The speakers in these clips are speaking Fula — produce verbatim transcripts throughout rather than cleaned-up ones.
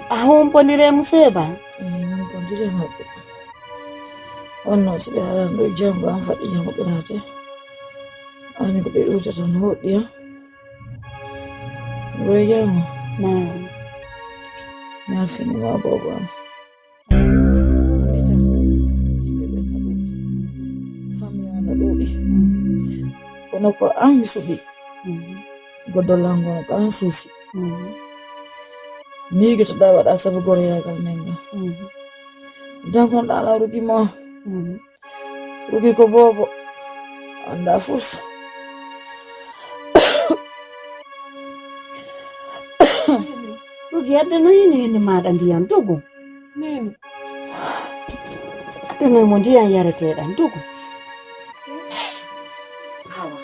A humpondire Museba? Eyi, humpondire maɓɓe. Wonno si ɓe aran ɗo janngo an faɗɗi janngo ɓe naate. Ani ko ɓe ɗuutata no hoɗɗi an. Ngure janngo. Naam. Mi alfini ma boobo am. Anndita, yimɓe ɓen no ɗuuɗi. Famille o no ɗuuɗi. Mm. Kono ko an mi fuɗɗi. Mm. Goɗɗo lango no ko an suusi. Mm. Miijotoɗaa waɗa sabu goroyaagal men ngal. Mm. Dankon ɗaa law rugi mo. Mm. Rugi ko boobo. Anndaa fus. Rugi adda no yini yini maaɗa ndiyam dogo. Nene. Adda no mo ndiyam yareteeɗam dogo. Hawa.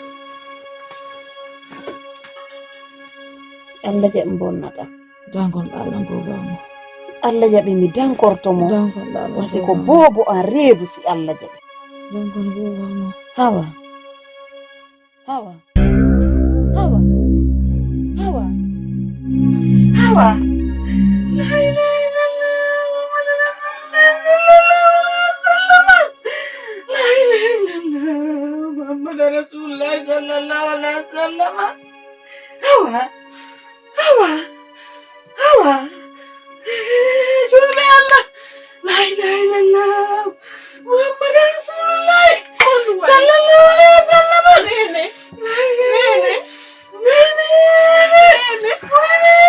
Alla jaɓi mbonnata. Dankon Allah boobo mo. Alla jaɓi mi dankorto mo. Dankon Allah. Wasi ko boobo mo. Boobo an reedu si Alla jaɓi. Dankon boobo mo. Hawa. Hawa. Hawa. Hawa. Hawa. La ilaha illallah Muhammadur Rasulullah sallallahu alaihi wasallam. La ilaha illallah Muhammadur Rasulullah sallallahu alaihi wasallam. Hawa. Hawa. Hawa. Juulɓe Allah. La ilaha illallah. Muhammad Rasulullah. Sallallahu alaihi wasallam. Nene. Nene. Nene. Nene.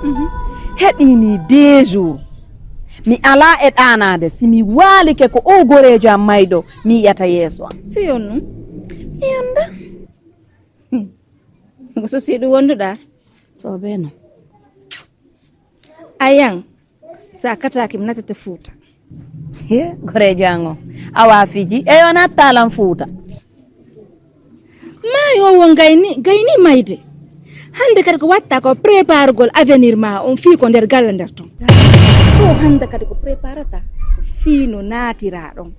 Mhm. Heɓii nii deux jours. Mi alaa e ɗaanaade. Si mi waalike ko oo goreejo am mayɗo, mi yi'ata yeeso am. Fii on ɗum? Mi annda. Ko so si ɗum wonduɗaa? So bee non. Ayan, sa kataaki mi natata Fuuta. He, goreejo an o. Awa fiji. Eyo, nattalan Fuuta. Maayo wo gayni, gayni mayde. Hannde kadi ko watta ko préparugol avenir ma on fii ko nder galle nder ton. Ko hannde kadi ko préparata ko fii no naatira ɗon.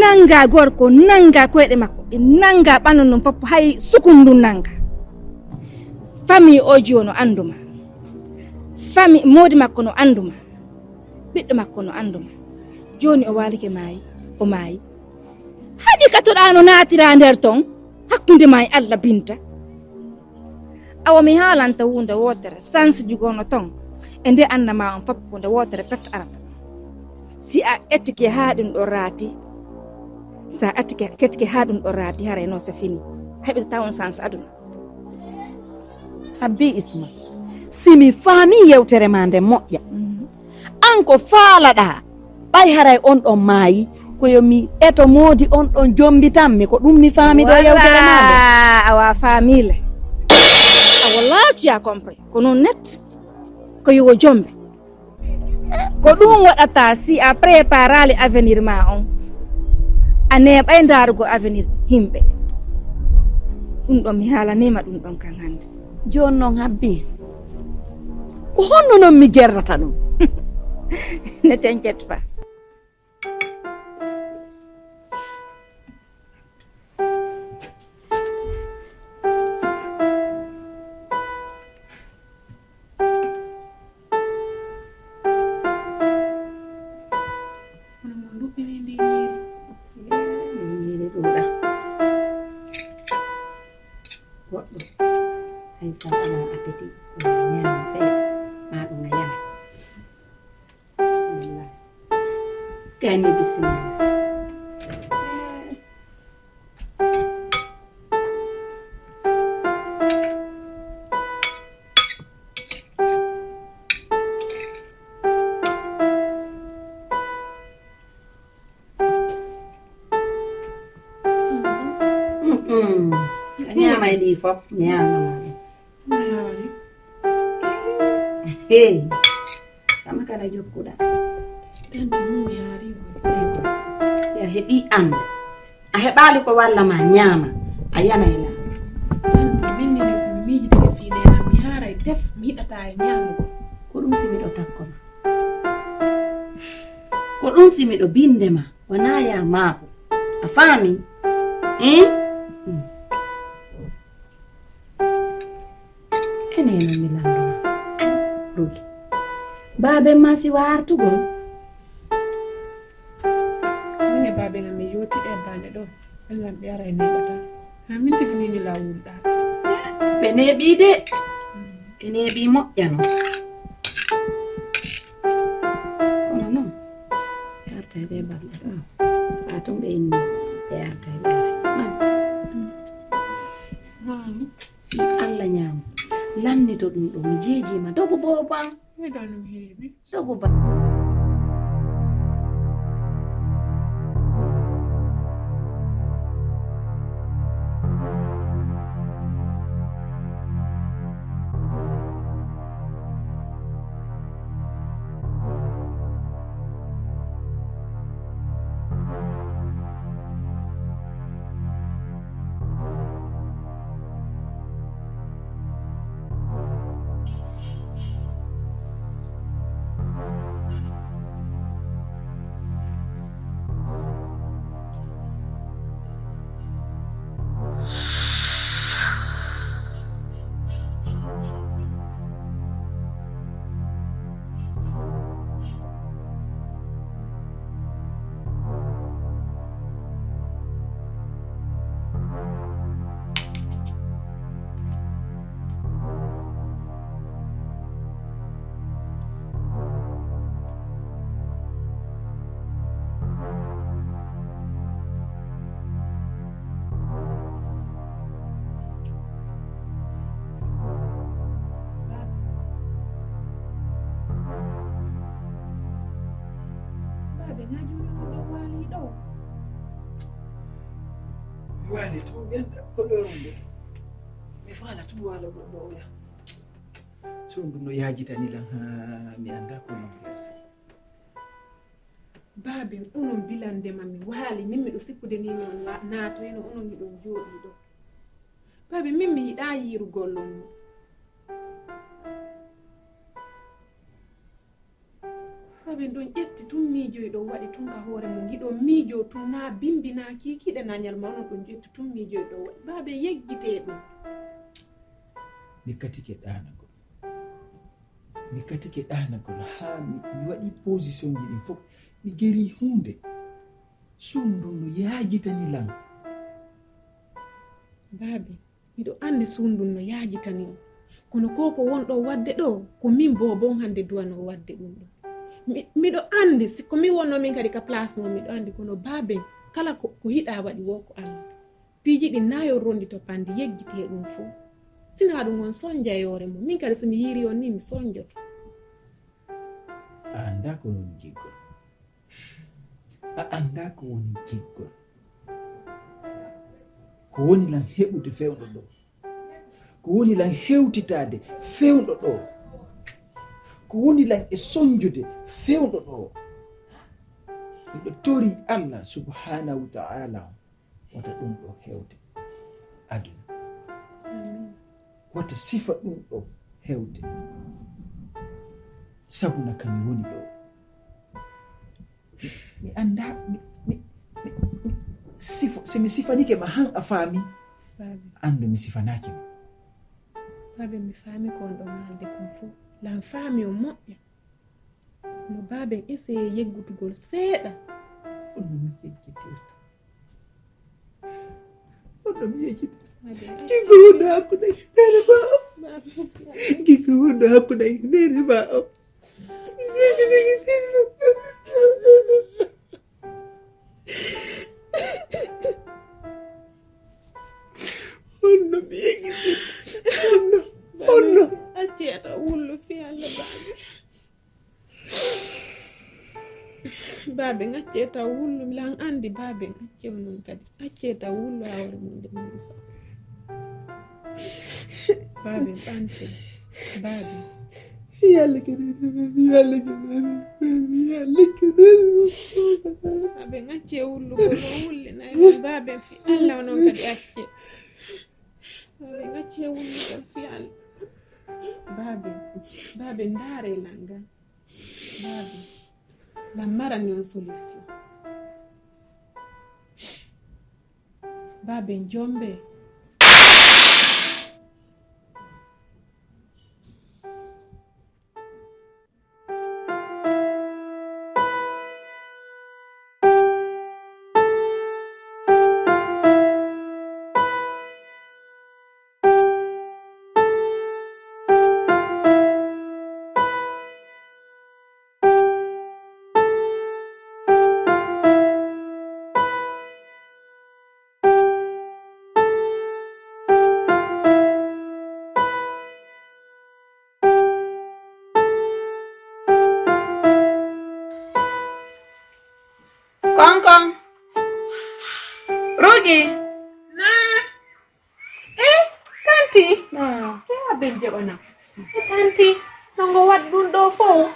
Nanga gorko, nanga koyɗe makko, ɗi nanga ɓandu ndun fof, hay sukun ndun nanga. Famille o jiwo no andu ma. Famille moodi makko no andu ma. Ɓiɗɗo makko no andu ma. Jooni o waalike maayi, o maayi. Haɗi ka toɗa no naatira nder ton? Ha Hakkunde ma e Allah, Binta. Awa mi haalanta huunde wootere, sans jugono ton e nde annama on fop ko nde wootere pet arata. Si a etike haa ɗum ɗo raati, sa atike ketike haa ɗum ɗo raati, haray no se fini. Heɓirta on sans aduna. Habbi Isma, si mi faami yewtere ma nde moƴƴa, an ko faalaɗa, ɓay haray on ɗon maayi, ko yo mi eto moodi on ɗon jombitan mi, ko ɗum mi faami ɗo yewtere ma nde. Voilà, awa faamile. Awa laati a compris. Ko non net. Ko yo jombe. Ko ɗum waɗata si a préparali avenir ma on. A neeɓay ndaarugo avenir himɓe. Ɗum ɗon mi haalanima ɗum ɗon kan hannde. Jooni non Habbi. Ko honno non mi gerrata ɗum? Ne t'inquiète pas. Hono mo nduɓɓini ndi ñiiri. Ndi ñiiri ɗuuɗa. Goɗɗo. Hay sa ala appétit, ko ñaama seeɗa, ma ɗum a yara. Bismillah. Kani bismillah. Mm-mm. A ñaamay ɗi fof, mi yaalnoma ɗum. Hey, kama kala jokkuɗa. Tanti mum mi haari mo. Eywa. Si a heɓi annde. A heɓaali ko walla ma ñaama. A yana e laamu. Tanti min ni si mi miijitike fii neenam mi haaray def mi yiɗata e ñaamugo. Ko ɗum si miɗo takko ma. Ko ɗum si miɗo binde ma. Wonaa ya maako. A faami? Hein? Hmm. Ene no mi lannduma. Rugi. Baaben ma si waartugol. Min e baaben am mi yooti ɗe baane ɗo. Bellam ɓe ara e neeɓata. Ha min tigi ni ni lawol ɗa. Ɓe neeɓi de. Ɓe neeɓi moƴƴano. Kono non. Ɓe arta e ɓe balɗe ɗo. Haa tun ɓe inni ɓe arta e ɓe ara. Fii Allah ñaamo. Lannito ɗum ɗo mi jeejiima dogo boobo am. Miɗo no heewi. Dogo ba. Baabe, na jooni on ɗon waali ɗo? Mi waali tun, mi anndaa ko ɗo wonde. Mi faala tun waala goɗɗo oya. So ɗum no yaajitani lan haa mi anndaa ko non feere. Baabe, onon bilande ma mi waali, min miɗo sikkude ni non wa-, naatoyno onon hiɗon jooɗii ɗo. Baabe, min mi yiɗaa yiirugol on. Baabe, ɗon ƴetti tun miijoyi ɗo waɗi tun ka hoore mum. Hiɗon miijo tun naa bimbi naa kiikiiɗe naa ñalma onon ɗon ƴetti tun miijoyi ɗo waɗi. Baabe, yeggitee ɗum. Mi katike ɗaanagol. Mi katike ɗaanagol haa mi, mi waɗi position ji ɗin fof. Mi geri huunde. Sun ndun no yaajitani lan. Baabe, miɗo anndi suundun no yaajitani on. Kono ko ko wonɗo waɗde ɗo, ko min boobo on hannde duwanoo waɗde ɗun ɗon. Mi, miɗo anndi, si ko min wonnoo min kadi ka place mo, miɗo anndi, kono baaben, kala ko, ko yiɗaa waɗi woo ko Alla. Piiji ɗin naa yo ronndito panndi, yeggitee ɗun fow. Sinaa ɗun on sonja yoore mon. Min kadi si mi yiiri on nii, mi sonjoto. A anndaa ko woni giggol. A anndaa ko woni giggol. Ko woni lan heɓude fewndo ɗoo. Ko woni lan hewtitaade fewndo ɗoo. Ko woni lan e sonjude fewndo ɗoo. Miɗo tori Alla subhanahu wa ta'ala wata ɗun ɗoo hewte aduna. Amin. Wata sifa ɗun ɗoo hewte. Sabu na ka mi woni ɗoo. Mi, mi anndaa, mi, mi, mi, mi sifo, si mi sifanike ma han a faami, Baabe. Anndu mi sifanaaki ma. Baabe, mi faami ko on ɗon haalde kon fow. Lan faami on moƴƴa. No baaben essayé yeggutugol seeɗa. Honno mi yejjitirta? Honno mi yejjitirta? Baabe, acce. Giggol wonɗo hakkunde neene ma o. Baabe, acce. Giggol wonɗo hakkunde neene ma o. Honno mi yejjitirta? Honno? Honno? Acce ata wullu fii Alla, baabe. Baabe, accee taw wullu, miɗo anndi baabe, accee o non kadi. Accee taw wullu hoore mum de, Muusa. Baabe, ɓante. Baabe. Yalla kadi, yalla kadi, yalla kadi. Baabe, accee wullugol, o wulli nay. Baabe, fii Alla o non kadi accee. Baabe, accee wullugol fii Alla. Baabe, baabe, ndaare langa. Baabe, lan marani on solution. Baabe, jombe. Konkon. Rugi. Na. Eh, tanti. Ah. Ke abin je ona. Eh, tanti. Nongo wat ɗun ɗoo fow.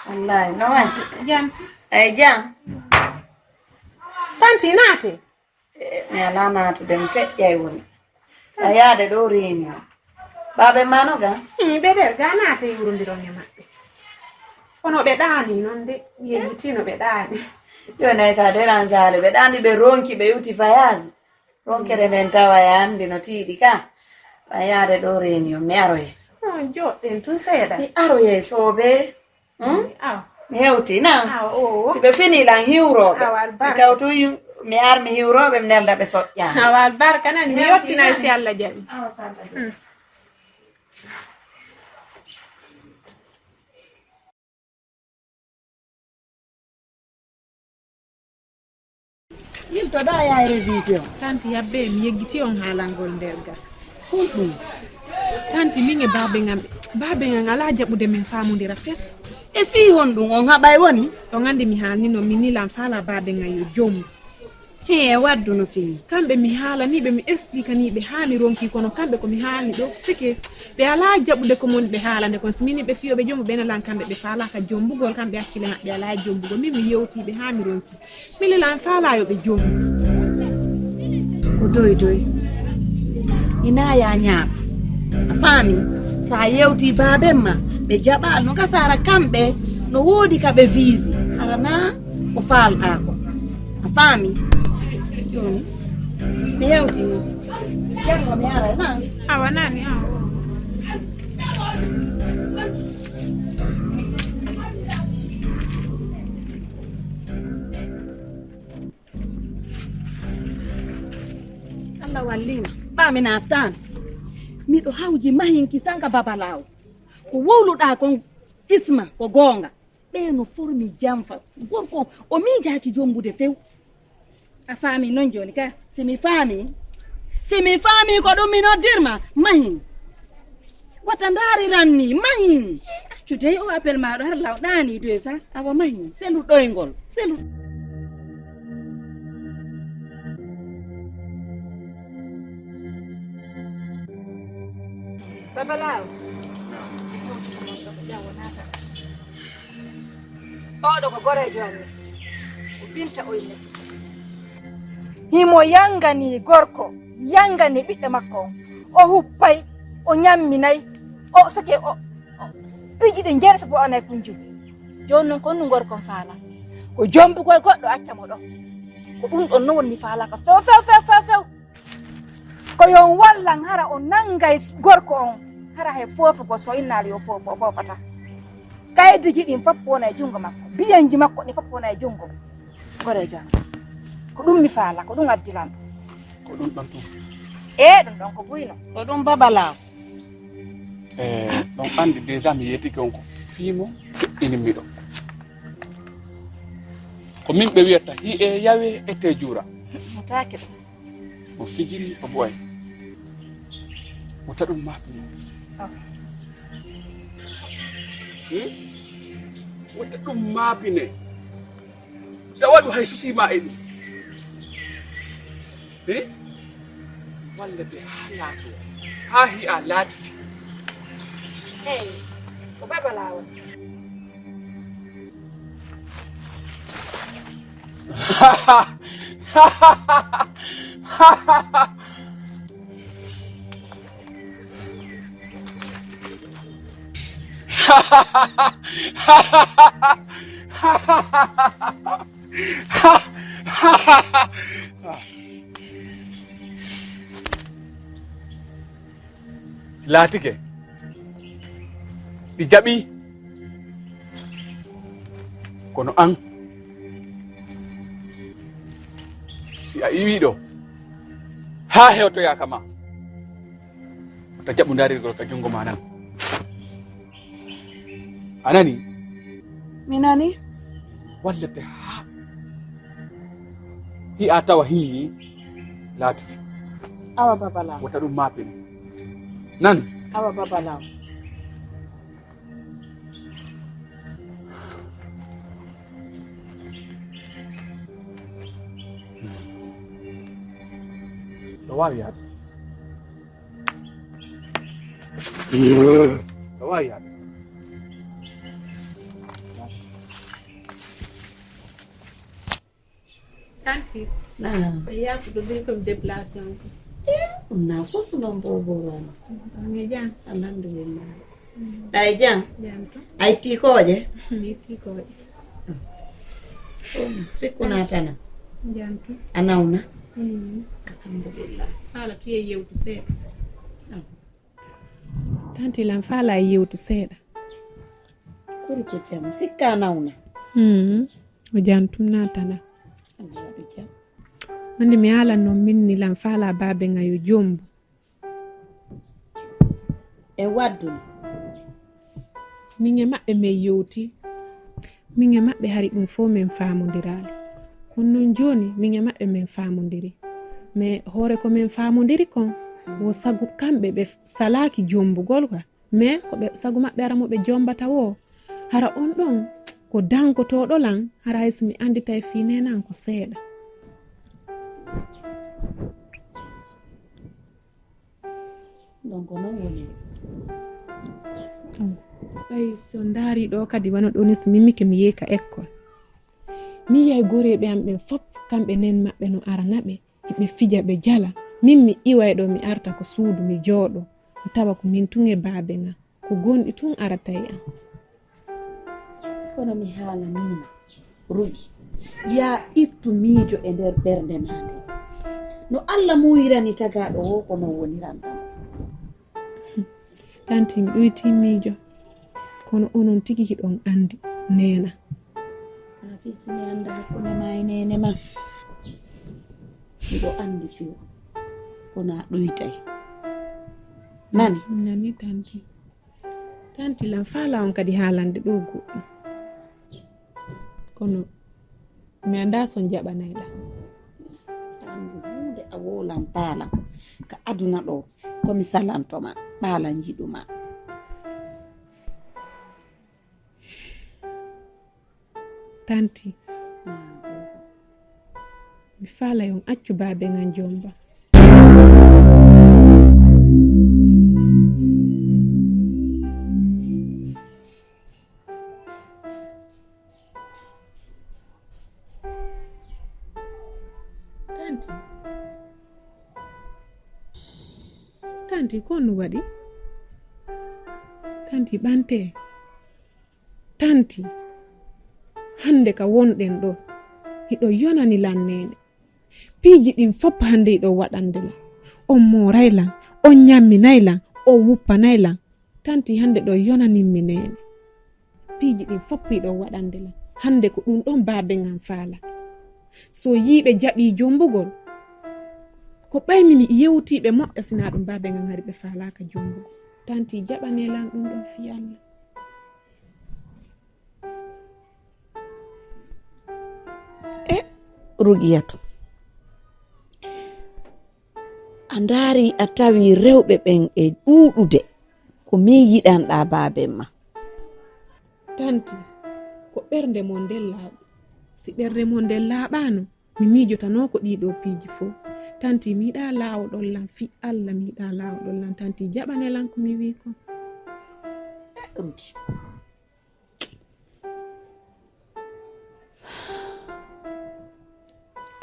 Wallahi, no waɗi? Jam. Eyi, jam. Tanti, naate. Eh, mi alaa naatude, mi feƴƴay woni. A yaade ɗoo reeni o. Baabe ma no ga? Ii, ɓe ɗer ga naate yuurondiron e maɓɓe. Kono ɓe ɗaani non de, mi yejjitino ɓe ɗaani. Yo nay sa deran saale, ɓe ɗaani ɓe ronki, ɓe yuti fayaasi. Ronkere nden tawa yandi no tiiɗi ka. A yaade ɗoo reeni o, mi aroye. On joɗɗen tun seeɗa. Mi aroye soobe. Hmm? Awa. Mi hewti na. Awa, oo. Si ɓe fini lan hiwrooɓe. Awa, albarka. Mi tawtu yu-, mi ar mi hiwrooɓe, mi nelda ɓe soƴƴa. Awa, albarka nani, mi yottina si Alla jaɓi. Awa, si Alla jaɓi. Hmm. Yiltoɗaa yaay révision. Tanti yabbe, mi yeggiti on haalangol nder ga. Honɗum? Tanti, min e baaben am, baaben am alaa jaɓude min faamondira fes. E fii honɗum on haɓay woni? On anndi mi haalnino min ni lan faala baaben am yo jom. Hee, waddu no fini. Kamɓe mi haalanii ɓe, mi expliquanii ɓe haa mi ronki, kono kamɓe ko mi haalni ɗoo, sike ɓe alaa jaɓude ko moni ɓe haalande kon. Si min ɓe fiyo ɓe jombo ɓe nalan kamɓe ɓe faalaaka jombugol, kamɓe hakkille maɓɓe alaa e jombugol. Min mi yewtii ɓe haa mi ronki. Mi lelaa mi faalaa yo ɓe jombu. Ko doy doy. Ina ya ñaaɓa. A faami? So a yewtii baaben ma, ɓe jaɓaali no gasaara kamɓe, no woodi ka ɓe viisi. Hara naa ko faalɗaa ko. A faami? Jooni, mi hewtini. Janngo mi aray na. Awa nani, awa. Allah wallima. Ɓa mi nattan. Miɗo hawji mahinki sanka babalaawo. Ko wowluɗaa kon, Isma, ko goonga. Ɓe no formi janfa. Gorko o miijaaki jombude few. A faami non jooni ka? Si mi faami, si mi faami ko ɗum mi noddirma, mahin. Wata ndaariran ni, mahin. Accu dey o appel maaɗo har law ɗaani deux cents. Awa mahin, selu ɗoyngol, selu. Babalaawo. Oɗo ko goreejo am. O Binta Oynati. Himo yangani gorko, yangani ɓiɗɗo makko on. O huppay, o nyamminay, o sake, o, o piiji ɗi jeere sabu o anay kunju. Jooni non ko honɗum gorko on faala? Ko jombugol goɗɗo acca mo ɗo. Ko ɗum ɗon non woni mi faala ka few, few, few, few, few. Ko yo on wallan hara o nangay gorko on, hara he foofugol so innaali yo foofo, o foofata. Kaydiji ɗin fof wona e junngo makko, biyenji makko ɗin fof wona e junngo goreejo am. Ko ɗum mi faala, ko ɗum addi lan. Ko ɗum ɗon tun. E ɗum ɗon ko buyno. Ko ɗum babalaawo. E ɗon anndi déjà mi yeetike on ko fii mo joɗɗinimmi ɗo. Ko min ɓe wiyata hi'e yawe ete juura. Mo taake ɗum. Mo fijiri o buway. Wota ɗum maapine. Hmm? Wota ɗum maapine. Tawa ɗum hay susi ma e ɗum. Eh? Walla ɓe haa laato. Haa hi'a laatiti. Hey, ko babalaawo. Laatike. Ɗi jaɓi. Kono an, si a iwii ɗo, haa hewtoyaa ka ma, wota jaɓu ndarirgol ka junngo ma nan. A nani? Mi nani. Wallete haa hi'a tawa hiini laatike. Awa babalaawo. Wota ɗum maapin. Nan. Awa babalaawo. No waawi yaade. No waawi yaade. Tanti. Naam. Ko yaafuɗo ɓe ko mi déplacé on ko. Eh, ɗum na fof so noon booboro am. On e jam? Alhamdulillah. Mm. A e jam? Jam to. A itti kooƴe? Mi itti kooƴe. Ɗum sikku na tana? Jam to. A nawna? Mm. Alhamdulillah. Haala tuye yewtu seeɗa. Ah. Tanti lan faala e yewtu seeɗa. Kori ko jam, sikka nawna? Hmm. O jam tum natana. Allah waɗu jam. Wonde mi haalan noon min ni lan faala baabe ngayo jombu. E waddun. Min e maɓɓe min yewti. Min e maɓɓe hari ɗum fof min faamondiraali. Kono noon jooni min e maɓɓe min faamondiri. Mais hoore ko min faamondiri kon, wo sagu kamɓe ɓe salaaki jombugol ka. Mais ko ɓe sagu maɓɓe hara mo ɓe jombata wo. Hara on ɗon ko dankotooɗo lan, hara hay so mi annditay fii nenan ko seeɗa. Donc noon woni. Ɓay so ndaari ɗo kadi wano ɗo ni so mimmike mi yehi ka école. Mi yiyay goreeɓe am ɓen fof kamɓe nen maɓɓe no arana ɓe, hiɓe fija ɓe jala. Min mi iway ɗo mi arta ko suudu mi jooɗo, mi tawa ko min tun e baabe ngan. Ko gonɗi tun aratay am. Kono mi haalaniima, Rugi, yaa ittu miijo e nder ɓernde maa nden. No Alla muuyirani tagaaɗo woo, ko non woniranta mo. Tanti, mi ɗoytii miijo, kono onon tigi hiɗon anndi neena. Haa fii si mi annda hakkunde maa e neene maa. Miɗo anndi few. Wona ɗoytay. Nani? Nani, tanti. Tanti lan faala on kadi haalande ɗo goɗɗum. Kono mi anndaa so jaɓanay lan. Tanti, huunde a wowlantaa lan. Ka aduna ɗo, ko mi salanto ma, ɓaalan jiɗu ma. Tanti, mi faalay on accu baabe ngan jomba. Tanti, tanti, ko nu waɗi? Tanti, ɓante. Tanti, hannde ka wonɗen ɗo, hiɗo yonani lan neene. Piiji ɗin fof hannde hiɗo waɗande lan. On mooray lan, on ñamminay lan, on wuppanay lan. Tanti, hannde ɗo yonanin mi neene. Piiji ɗin fof hiɗo waɗande lan. Hannde ko ɗum ɗon baabe ngan faala. So yiiɓe jaɓii jombugol, ko ɓay mi yewtiiɓe moƴƴa, sinaa ɗum baabe ngan hari ɓe faalaaka jombugol. Tanti, jaɓane lan ɗum ɗon fii Allah. E Ruqiyatu, a ndaari a tawi rewɓe ɓen e ɗuuɗude, ko min yiɗanɗaa baaben ma. Tanti, ko ɓernde mon nden laaɓi. Si ɓernde mon nden laaɓaano, mi miijotanoo ko ɗii ɗoo piiji fow. Tanti, mi yiɗaa laawoɗon lan fii Allah, mi yiɗaa laawoɗon lan. Tanti, jaɓane lan ko mi wii kon. Ruki.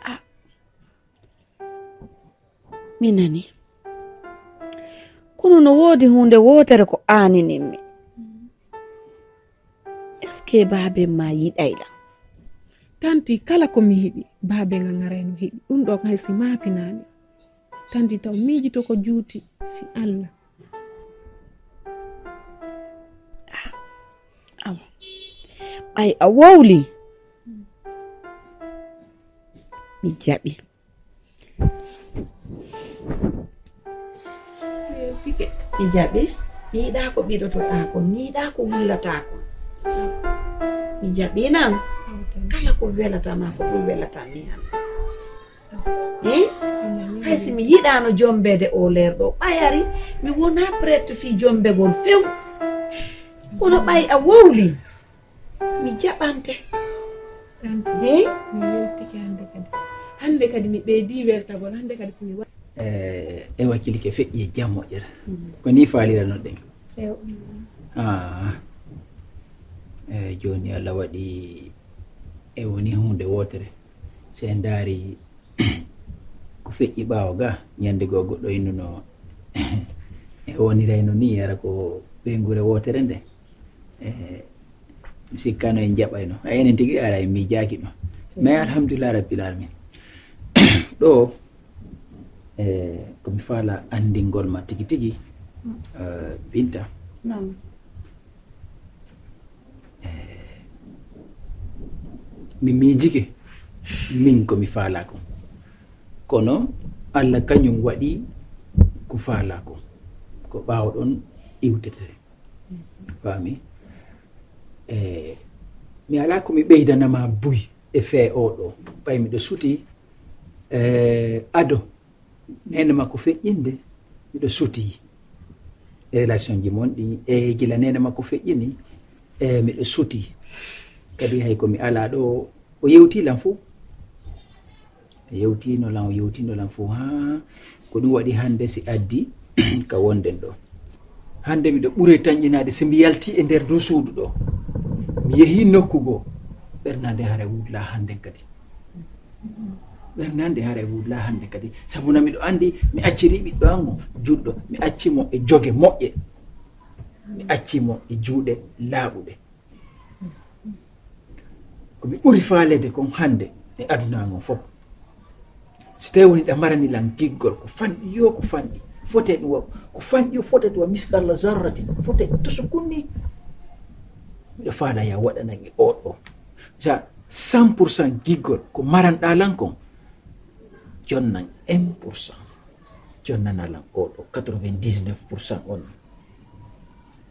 Ah, mi nani. Kono no woodi huunde wootere ko aaninimmi. Est-ce que baaben ma yiɗay lan? Tanti, kala ko mi yiɗi, baaben ngan aray no yiɗi. Ɗum ɗoo hay si maapinaani. Tanti, taw miijito ko juuti fii Allah. Ah, awa. Ɓay a wowli. Mi jaɓi. Mi jaɓi. Mi yiɗaa ko ɓiɗotoɗaa ko, mi yiɗaa ko wullataa ko. Mi jaɓi nan. Kala ko welata ma, ko ɗum welata mi han. Eh? Hay si mi yiɗaano jombeede o leer ɗo, ɓayari mi wonaa prête fii jombegol few. Kono ɓay a wowli, mi jaɓante. Tanti, eh? Mi weltike hannde kadi. Hannde kadi mi ɓeydi weltagol, hannde kadi si mi wa- Eh, e wakkilike feƴƴi e jam moƴƴere. Mm. Ko ni faaliranoɗen. Ew. Ah. Eh, jooni Allah waɗi e woni huunde wootere. Si en ndaari ko feƴƴi ɓaawo ga, ñande goo goɗɗo innuno e wonirayno ni, ara ko ɓeynguure wootere nde. Eh, mi sikkano en jaɓayno. Ay, enen tigi ara en miijaaki ɗum. Mais alhamdulillah rabbil alamin. Ɗo, eh, ko mi faala anndingol ma tigi tigi, eh, Binta. Naam. Eh, mi miijike min ko mi faala kon. Kono Allah kañum waɗi ko faala kon. Ko ɓaawo ɗon iwtete. Faami? Eh, mi alaa ko mi ɓeydanama buy e fee o ɗo. Ɓay miɗo suti, eh, ado. Neene makko feƴƴinde, miɗo suti. E relation ji mon ɗi, e gila neene makko feƴƴini, e miɗo suti. Kadi hay ko mi alaa ɗo, o yewti lan fof. O yewtino lan, o yewtino lan fof. Haa ko ɗum waɗi hannde si addi ka wonden ɗo. Hannde miɗo ɓure tanƴinaade si mi yalti e nder du suudu ɗo. Mi yehi nokku goo. Ɓernande hara wudla hannde kadi. Ɓernande hara wudla hannde kadi. Sabu na miɗo anndi mi acciri ɓiɗɗo an mo juɗɗo. Mi acci mo e joge moƴƴe. Mi acci mo e juuɗe laaɓuɗe. Ko mi ɓuri faalede kon hannde e aduna ngon fof. Si tawi woni ɗa marani lan giggol, ko fanɗi yo, ko fanɗi. Fote ɗum wa, ko fanɗi yo, fote ɗum wa miskalla zarrati, fote ɗum toso kunni. Miɗo faala ya waɗanan e oɗo. Sa cent pour cent giggol, ko maranɗa lan kon, jonnan un pour cent. Jonnana lan oɗo quatre-vingt-dix-neuf pour cent on.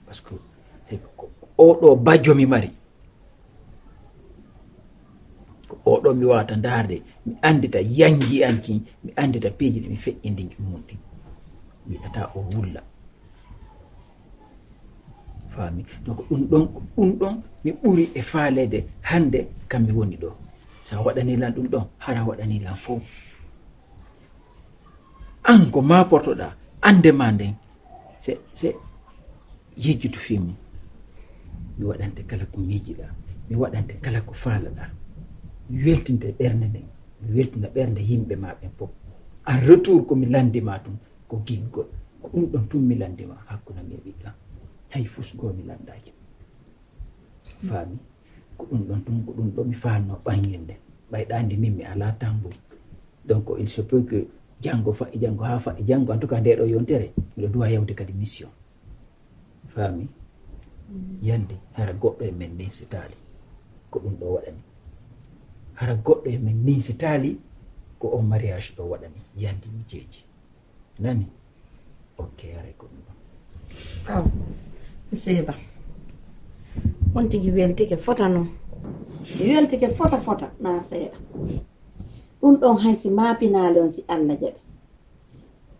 Parce que c'est ko oɗo bajjo mi mari. Ko oɗo mi wata ndaarde, mi anndita yanji an kin, mi anndita piiji ɗi mi feƴƴindin ɗum ɗin. Mi yiɗata o wulla. Faami? Donc ɗum ɗon, ko ɗum ɗon mi ɓuri e faaleede hannde kam mi woni ɗo. Sa waɗani lan ɗum ɗon, hara waɗani lan fof. An ko ma portoɗa, annde ma nden, se, se yejjutu fii mum. Mi waɗante kala ko miijiɗa, mi waɗante kala ko faalaɗa. Mi weltinte ɓernde nden, mi weltina ɓernde yimɓe ma ɓen fof. En retour ko mi lanndi ma tun, ko giggol. Ko ɗum ɗon tun mi lanndi ma, hakkunde mi e ɓiɗɗo an. Hay fus goo mi lanndaaki. Faami? Ko ɗum ɗon tun, ko ɗum ɗo mi faanno ɓanginde. Ɓay ɗaandi min mi alaa tambour. Donc, il se peut que janngo fa'i janngo, haa fa'i janngo, en tout cas, nde ɗo yontere, miɗo duwa yawde kadi mission. Faami? Yandi, hara goɗɗo e men ninsitaali ko ɗum ɗo waɗani. Hara goɗɗo e men ninsitaali ko on mariage ɗo waɗani. Yandi mi jeeji. Nani? Ok, haray ko ɗum ɗon. Aw, Monsieur Ba. On tigi weltike fota non. Mi weltike fota fota, na seeɗa. Ɗum ɗon hay si maapinaali on si Alla jaɓi.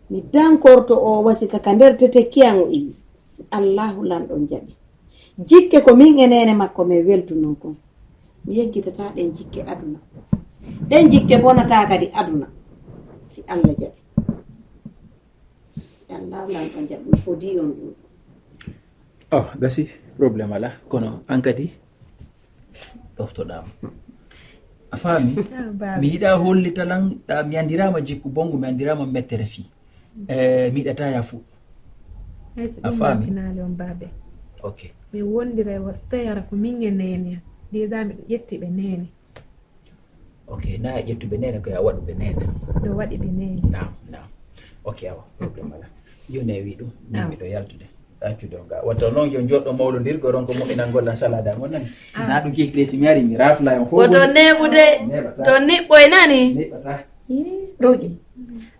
Mi dankorto o wasika ka nder tetekkiyan o iwi. Si Allahu lanɗon jaɓi. Jikke ko min e neene makko men weltunoo kon. Mi yeggitataa ɗen jikke aduna. Ɗen jikke bonataa kadi aduna. Si Alla jaɓi. Si Alla lanɗon jaɓi. Mi fodii on ɗum. Oh, gasi, problème alaa. Kono an kadi ɗoftoɗaama. A faami? Mi yiɗa hollita lan ɗa mi anndirama jikku bongu, mi anndirama mettere fii. Eh, mi yiɗata ya fuɗɗo. Hay si ɗum mappinaali on baabe. Ok. Mi wondira e stayara ko min e neene. Déjà miɗo ƴetti ɓe neene. Ok, na a ƴettuɓe neene ko a waɗuɓe neene. Ɗo waɗi ɓe neene. Naam, naam. Ok, awa, problème alaa. Jooni a wi ɗum, min miɗo yaltude. Accude on ga. Wato noon yo joɗɗo mawlondirgo ron ko moƴƴinangol lan salada mon nani. Si na ɗum kekre si mi ari mi rafla on fof. Woto neɓude to niɓɓoy nani. Neɓata. Ii ɗoƴi.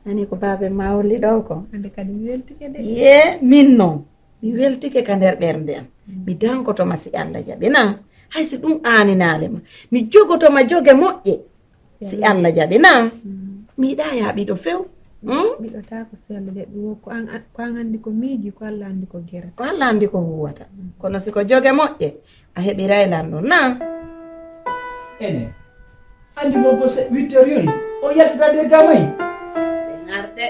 Nani ko baabe ma holli ɗo ko. Hande kadi mi weltike de. Ye min noon. Mi weltike ka nder ɓernde am. Mi dankoto ma si Allah jaɓi na. Hay si ɗum aaninaale ma. Mi jogoto ma joge moƴƴe. Si Allah jaɓi na. Mi yiɗa ya ɓiɗo few. Miɗo ta ko si Allah jaɓi wo ko an ko an andi ko miiji ko Allah andi ko gera. Ko Allah andi ko huwata. Kono si ko joge moƴƴe a heɓiray lan ɗum na. Ene andi mo ko se huit heures yoni o yaltata nder gamay. Ɓe ngarde.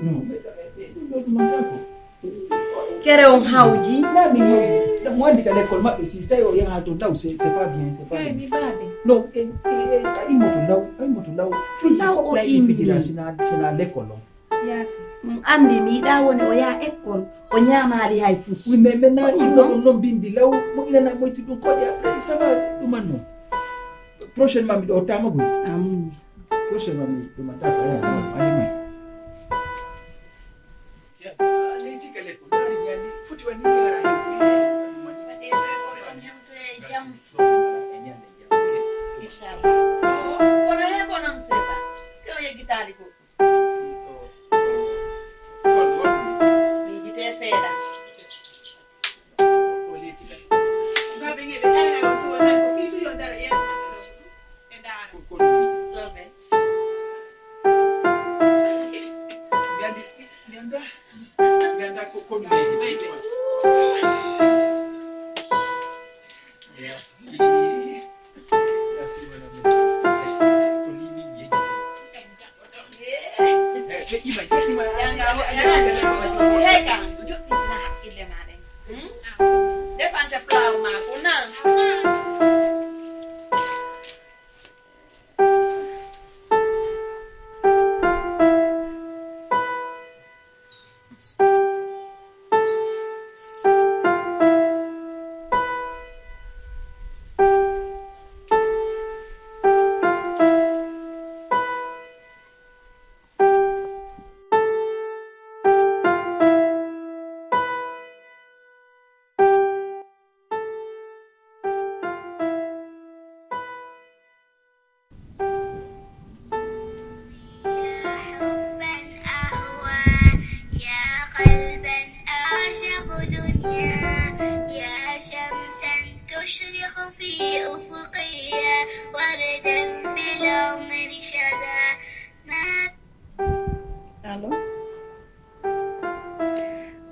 No ɓe ɗum ɗo ɗumantako. Kere on hawji. Na min hawji. Mo andi ka l'école maɓɓe si tawi o yaha to taw c'est c'est pas bien, c'est pas bien. Kere mi baabe. Non, e e a immoto law, a immoto law. Law o immi. Sina sina l'école on. Yaafi. Andi mi yiɗa woni o yaha école o ñaamaali hay fus. Oui, mais maintenant immo on non bimbi law mo inana moyti ɗum koƴe après ça va ɗuman non. Prochainement miɗo ottama boy. Amin. Prochainement mi ɗumantako aya non ani mai. Kono he kono mi seeɗa. Est-ce que o yeggitaali ko? Miijitee seeɗa. Baaba nge ɓe ɗaara on ko nan ko fiitu yo daro yeeso maɓɓe ɗo. Ɓe ɗaara. Soɓe. Mi annda ko ko mi yeggitee. Merci. Merci madame. Merci, merci. Ko ni min yeggitee. Heka joɗɗintina haqqille ma ɗen. Defante pulaw ma ko na.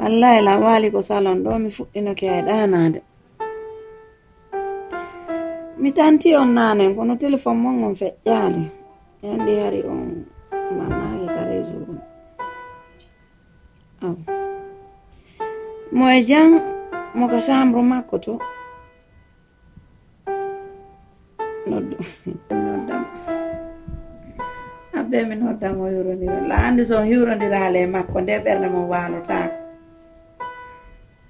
Wallahi, lan waali ko salon ɗo, mi fuɗɗinoke e ɗaanaade. Mi tanti on naanen, kono telefon mon on feƴƴaali. Mi anndi hari on mannaaki ka réseau on. Aw. Mo e jam, mo ka chambre makko to. Noddu. Noddam. Abbe mi noddam o hiwrondira. La anndi so on hiwrondiraali e makko, nde ɓernde mon waalotaako.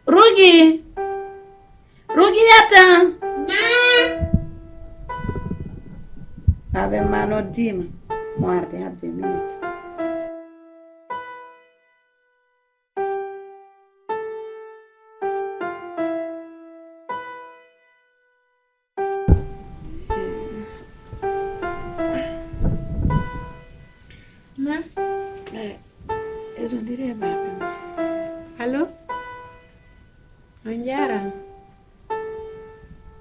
Rugi! Rugiyata! Naa! Abbe ma noddiima. Mo arde habbe minute. Ma? Eh, eɗo ndiri e baaba ma. Allo? On njaaraama.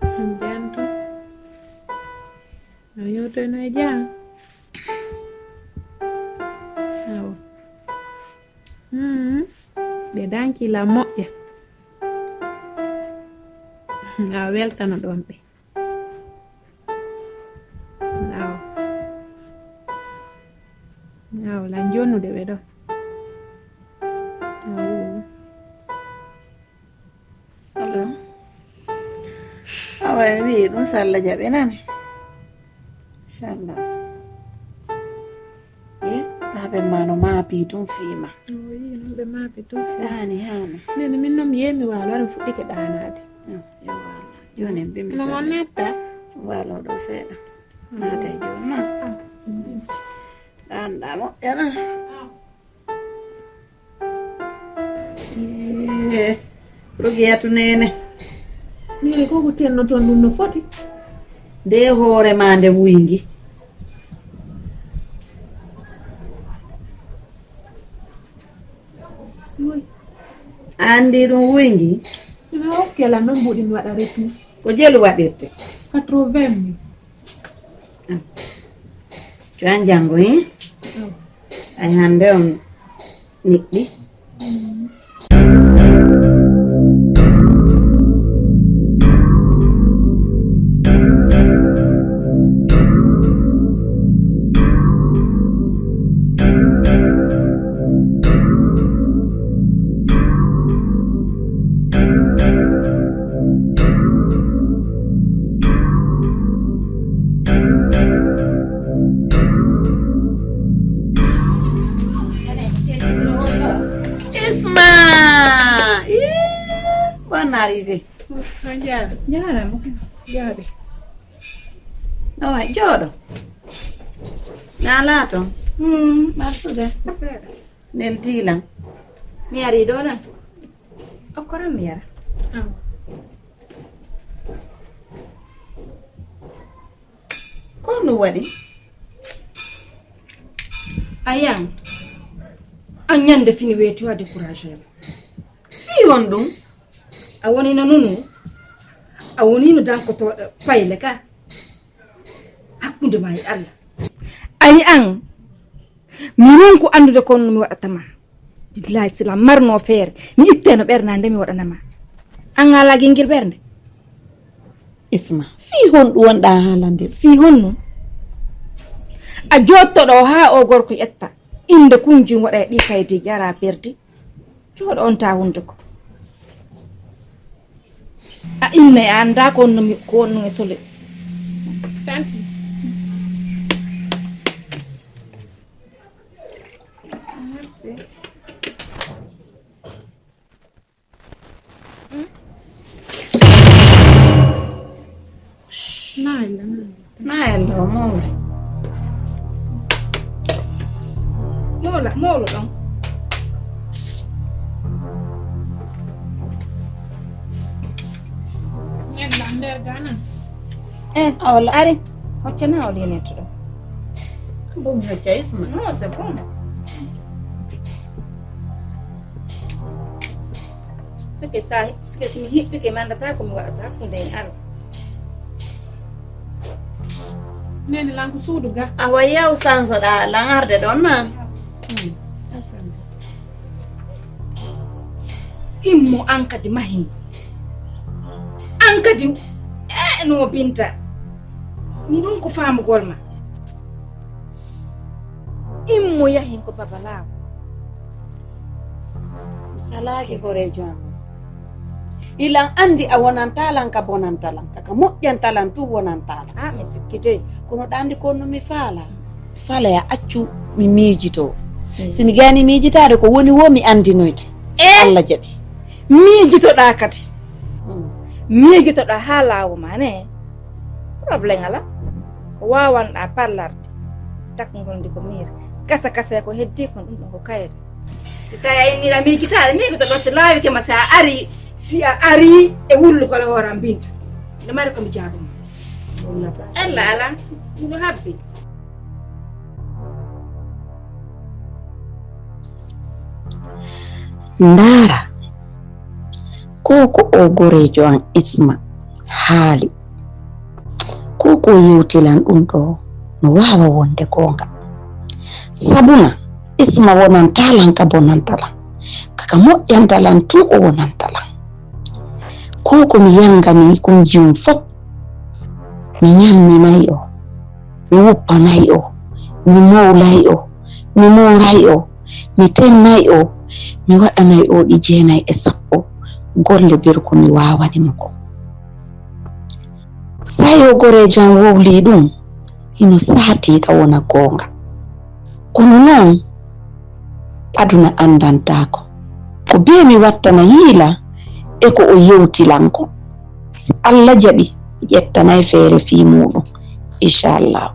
On njaanto. On yewtoyno e jam. Awo. Hmm. Ɓe danki la moƴƴa. A weltano ɗon ɓe. Awo. Awo, lan jonnude ɓe ɗon. Awo. Allo. Awa, en wi'i ɗum so Allah jaɓi nani. Inchallah. E, ɓaaɓe ma no maapi tun fiima. O wi'i non ɓe maapi tun fiima. Haani, haani. Nene, min non mi yehi mi waalo, ara mi fuɗɗike ɗaanaade. Mm, yo waalo. Jooni en bimbi. No mo natta? Waalo ɗo seeɗa. Mm. Naata e jooni ma. Ah, mm. Ɗaanɗa moƴƴa na. Ah. Eh, Rugiyatu neene. Neene, ko ko tennoton ɗum no foti? Nde hoore ma nde wuyngi. Woy. A anndi ɗum wuyngi? Ina okkela noon mbuɗi mi waɗa retouche. Ko jelu waɗirte? Quatre-vingt mille. Cuwan janngo, hin? Ay, hannde on niɗɗi. Isma! Ih, bon arrivé. On njaara-, njaaraama. Jaaɓi. Awa, jooɗo. Na laato? Hmm, marsude. Seeɗa. Nel diilan. Mi ari ɗo nan. Okkoran mi yara. Awa. Ko ɗum waɗi? Ayan, an ñande fini weeti o a découragé ma. Fii honɗum? A wonino nunu, a wonino dankotooɗo payle ka hakkunde ma e Allah. Ayi an, mi ronku anndude ko honno mi waɗata ma. Billahi, si lan marno feere, mi itteno ɓernde nde mi waɗana ma. An a alaa gingir ɓernde? Isma, fii honɗum wonɗa haalandir? Fii honno? A jottoɗo haa o gorko ƴetta innde kunjum waɗa e ɗi kaydi jara perdi. Jooɗo on ta hunde ko. A inna e annda ko honno mi, ko honno e sole. Tanti. Merci. Naayla, naayla. Naayla o mawla. Mawla, mawla ɗon. Ñalla nder Ghana. Eh, awol ari. Hoccana o linetto ɗo. Ɗum hocca Isma. Non, c'est bon. Sike sa, sike si mi hiɓɓike mandata ko mi waɗata hakkunde en Allah. Nene lan ko suudu ga. Awa yaw sansoɗa lan arde ɗon na. Hmm. A sanso. Immo an kadi mahin. An kadi, e no Binta. Mi ɗum ko faamugol ma. Immo yahin ko baba laaw. Mi salaaki goreejo am. Ilan anndi a wonanta lan ka bonanta lan, ka ka moƴƴanta lan tun wonanta lan. Ah, mi sikkitey. Kono ɗa anndi ko no mi faala. Fala ya accu mi miijito. Si mi gayni miijitaade ko woni wo mi anndinoyte. Si Allah jaɓi. Miijitoɗaa kadi. Miijitoɗaa haa laawo ma ne. Problème ala. Ko waawanɗaa parlarde. Takngol ndi ko miir. Kasa kasa ko heddii kon ɗum ɗon ko kayre. Si tawi a inniɗa miijitaade, miijito ɗo si laawike ma si a ari, si a ari e wullugol e hoore am Binta. Nde mari ko mi jaabuma. Ella ala, miɗo habbi. Ndaara, ko ko o goreejo an Isma haali, ko ko yewti lan ɗum ɗo no waawa wonde goonga. Sabuna Isma wonanta lan ka bonanta lan, ka ka moƴƴanta lan tun o wonanta lan. Ko ko mi yangani kun jiwum fof, mi ñamminay o, mi wuppanay o, mi mowlay o, mi mooray o, mi tennay o, mi waɗanay o ɗi jeenay e sappo golle bir ko mi waawani mo kon. Sayo goreejo an wowlii ɗum, hino saatii ka wona goonga. Kono noon, aduna anndantaako. Ko bee mi wattana Yiila e ko o yewti lan kon. Si Alla jaɓi, mi ƴettanay feere fii muuɗum, inchallah.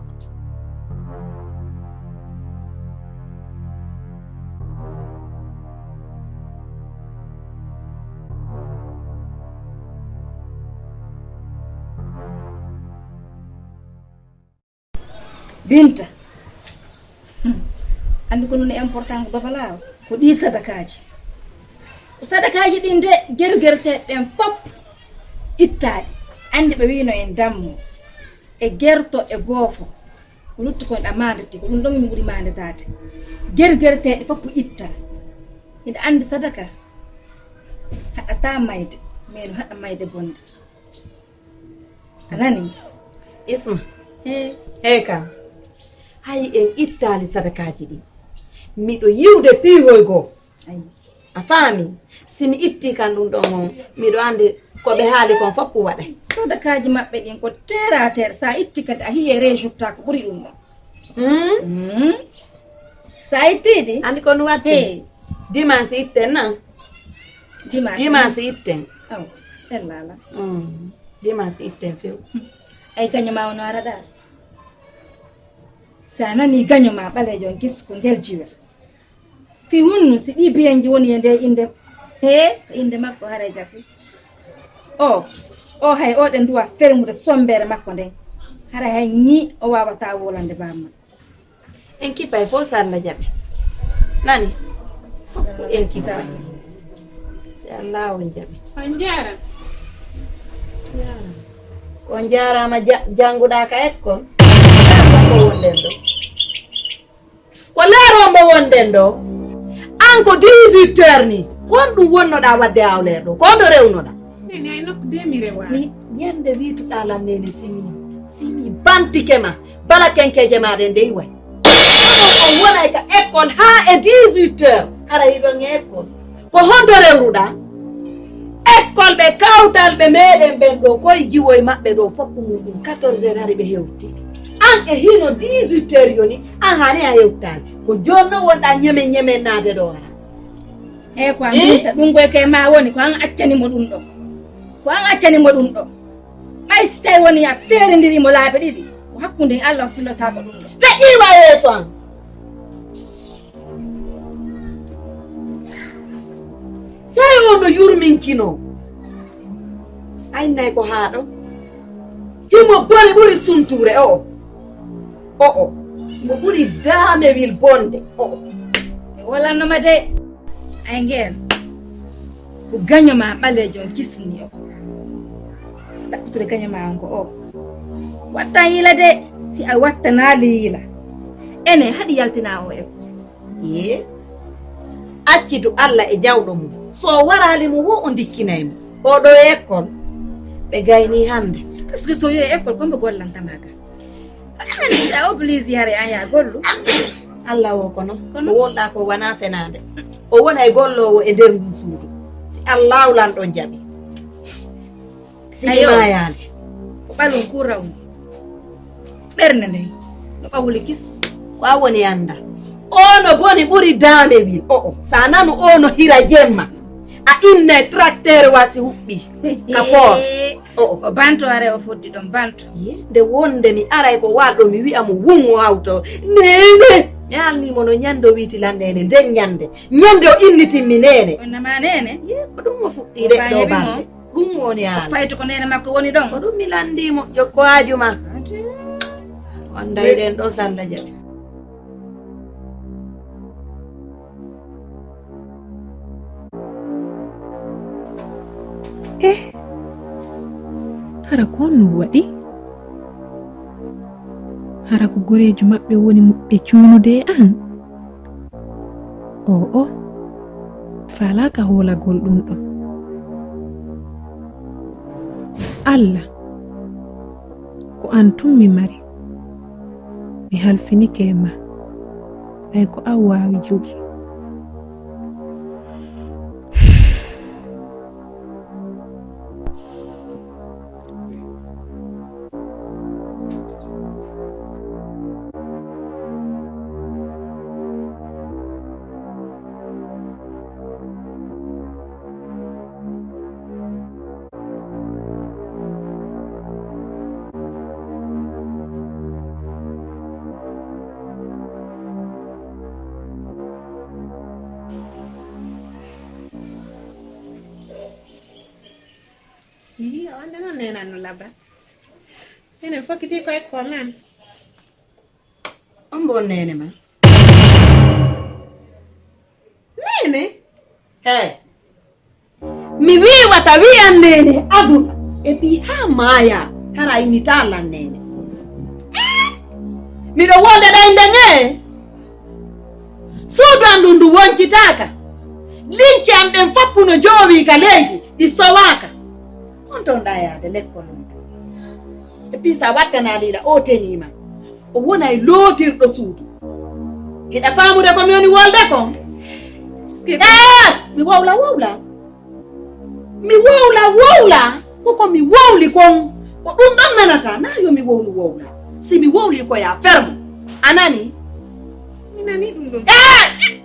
Binta, anndi ko nune important ko babalaawo ko ɗii sadakaaji. Ko sadakaaji ɗin de, gerugereteeɗe ɗen fof ittaaɗi. Anndi ɓe wiino en dammo e gerto e boofo. Ko lutti kon ɗa maandati, ko ɗum ɗon min ɓuri maandataade. Gerugereteeɗe fof ko itta. Hiɗa anndi sadaka haɗataa mayde, mais no haɗa mayde bonde. A nani? Isma. Hey. Hey kam. Hay en ittaali sadakaaji ɗin. Miɗo yiwde piihoy goo. Ay. A faami? Si mi ittii kan ɗum ɗon on, miɗo anndi ko ɓe haali kon fof waɗay. Sadakaaji maɓɓe ɗin ko terre à terre. Sa itti kadi a hiye résultat ko ɓuri ɗum ɗon. Hmm? Hmm? Sa itti ɗi? Anndi ko no waɗi? Hey. Dimanche itten na? Dimanche. Dimanche itten. Aw, ella ala. Mm. Dimanche itten few. Ay gaño ma ono araɗa. Sa nani gaño ma ɓaleejo on gis ko ngel jiwel. Fi hunnu si ɗi biyenji woni e nde innde. He, ko innde makko haray gasi. O, o hay oɗen duwa fermude sombere makko nden. Haray hay ni o wawata wolande bamma. En kippay fof so Allah jaɓi. Nani? Fof en kippay. Si Allah on jaɓi. On njaara. On njaaraama ja- jannguɗaa ka école. Ko wonɗen ɗo. Ko leer on mo wonɗen ɗo. An ko dix-huit heures ni. Ko honɗum wonnoɗaa waɗde awleer ɗo? Ko honto rewnoɗaa? Nene ay nokku de mi rewa. Mi ñande wituɗaa lan nene simi. Simi bantike ma. Bala kenkeeje maaɗa e ndey way. Wonay ka école haa e dix-huit heures. Hara hiɗon e école. Ko honto rewruɗaa? École ɓe kawtal ɓe meeɗen ɓen ɗo koye jiwoye maɓɓe ɗo fof ko muɗum quatorze heures hari ɓe hewti. An e hino dix-huit heures yoni an haani a hewtaani. Ko jooni non wonɗaa ñemen ñemen naade ɗo hara. Eyi ko an binta ɗum koye kay ma woni ko an accani mo ɗum ɗo. Ko an accani mo ɗum ɗo. Ɓay si tawi woni a feerindiri mo laabi ɗiɗi ko hakkunde e Allah o fillotaako ɗum ɗo. Feƴƴiima yeeso an. Sey o no yurminkinoo. Aynay ko haa ɗo. Himo boni ɓuri suntuure o'o. O'o. Mo ɓuri daamewil bonde o'o. E wolannoma de. Ay ngeen. Ko gaño ma ɓaleejo on kisni o. Si ɗaɓɓitude gaño ma on ko o. Wattan yila de. Si a wattanaali yila. Ene haɗi yaltina o e. Ye. Accidu Allah e jawɗo mum. So waraali mo wo o ndikkinay mo. Oɗo e école. Ɓe gayni hannde. Parce que so yo école, ko mbo gollantama ka. Amen, a obligé hare an ya gollu. Allah o kono. Kono? Ko wonɗa ko wona fenaande. O wonay golloowo e nder ndu suudu. Si Allah lanɗo jaɓi. Si mi maayaani. Ko ɓalum kurawum. Ɓernde nden. No ɓawli kis. Ko a woni annda. Ono boni ɓuri daande wi. O, o. Sa nanu ono hira jemma. A inne tracteur wa si huɓɓi. Ka poor. O, o. O banto are o foddi ɗon banto. Ye, nde wonde mi aray ko walɗo mi wi'a mo wun o hawto. Nene. Mi alni mo no ñande o wiiti lan nene. Nden ñande. Ñande o innitin mi nene. Onna ma nene? Ye, ko ɗum mo fuɗɗi de ɗo bande. Ɗum woni haala. Fayti ko neene makko woni ɗon. Ko ɗum mi lanndii mo, jokko haaju ma. On ndayi ɗen ɗo salla jaɓi. Eh, hara ko honno waɗi? Hara ko goreejo maɓɓe woni ɓe cuunude e an? Oo, faalaaka hoolagol ɗum ɗon. Alla, ko an tun mi mari. Mi halfinike e ma. Ɓay ko an waawi jogi. Ii, o annda noon neenan no labba. Enen fokkiti ko école nan. On mbo on neene ma? Neene? Hey. Mi wiiwata wiyan neene aduna. E ɓii haa maaya hara innitaa lan neene. Eh? Miɗo wonde ɗay ndeŋe. Suudu an ndun ndu woncitaaka. Limce an ɗen foppu no joowi ka leydi, ɗi sowaaka. On ton ɗa yaade lekkol on. E pii sa wattanaali ila o teniima. O wonay lootirɗo suudu. Hiɗa faamude ko mi woni wolde kon? Eh, mi wowla wowla. Mi wowla wowla. Koko mi wowli kon. Ko ɗum ɗon nanata. Na yo mi wowlu wowla. Si mi wowli ko ya fermo. A nani? Mi nani ɗum ɗon. Eh!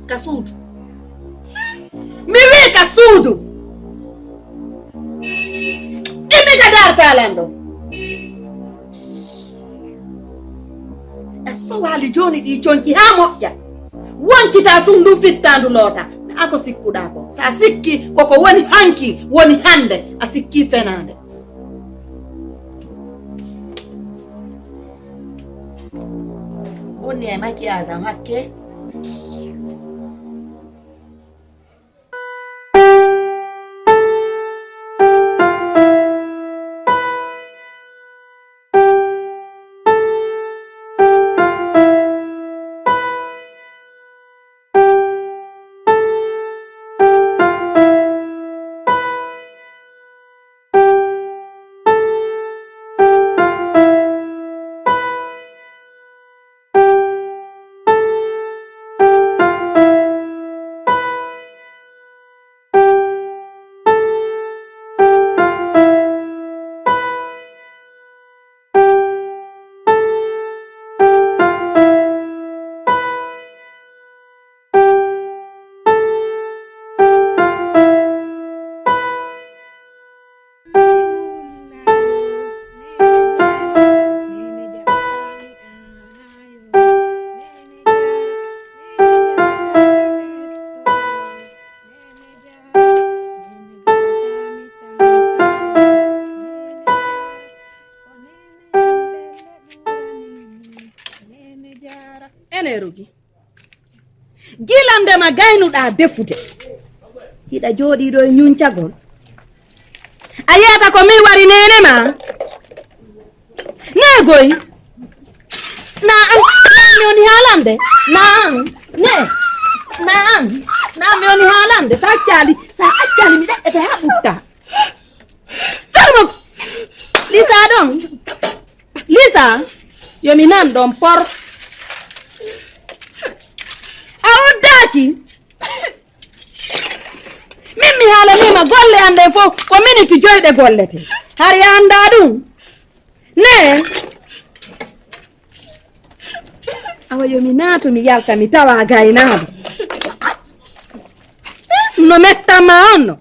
Ka suudu. Mi wii ka suudu. Immi ka daartaa lan ɗo. A sowaali jooni ɗi conci haa moƴƴa. Woncitaa suudu ndun fittaandu loota. A ko sikkuɗaa ko. Sa sikki koko woni hanki, woni hande. A sikki fenaande. Woni e maquillage am hakke. Ene rugi. Gila ndema gaynuɗaa defude. Hiɗa jooɗii ɗo e ñuncagol. A yiyata ko min wari neene ma? Neegoy. Na an, na an mi woni haalande. Na an. Ne. Na an. An mi woni haalande, sa accali, sa accali mi ɗeɗɗete ha ɓutta. Salmo, Lisa ɗon. Lisa, yo mi nan ɗon por. A uddaki. Min mi haalanima golle an ɗen fof ko miniti joy ɗe gollete. Hari a anda ɗum. Ne. Awa yo mi naatu mi yalta mi tawa gaynaaɗo. No mettanma on no.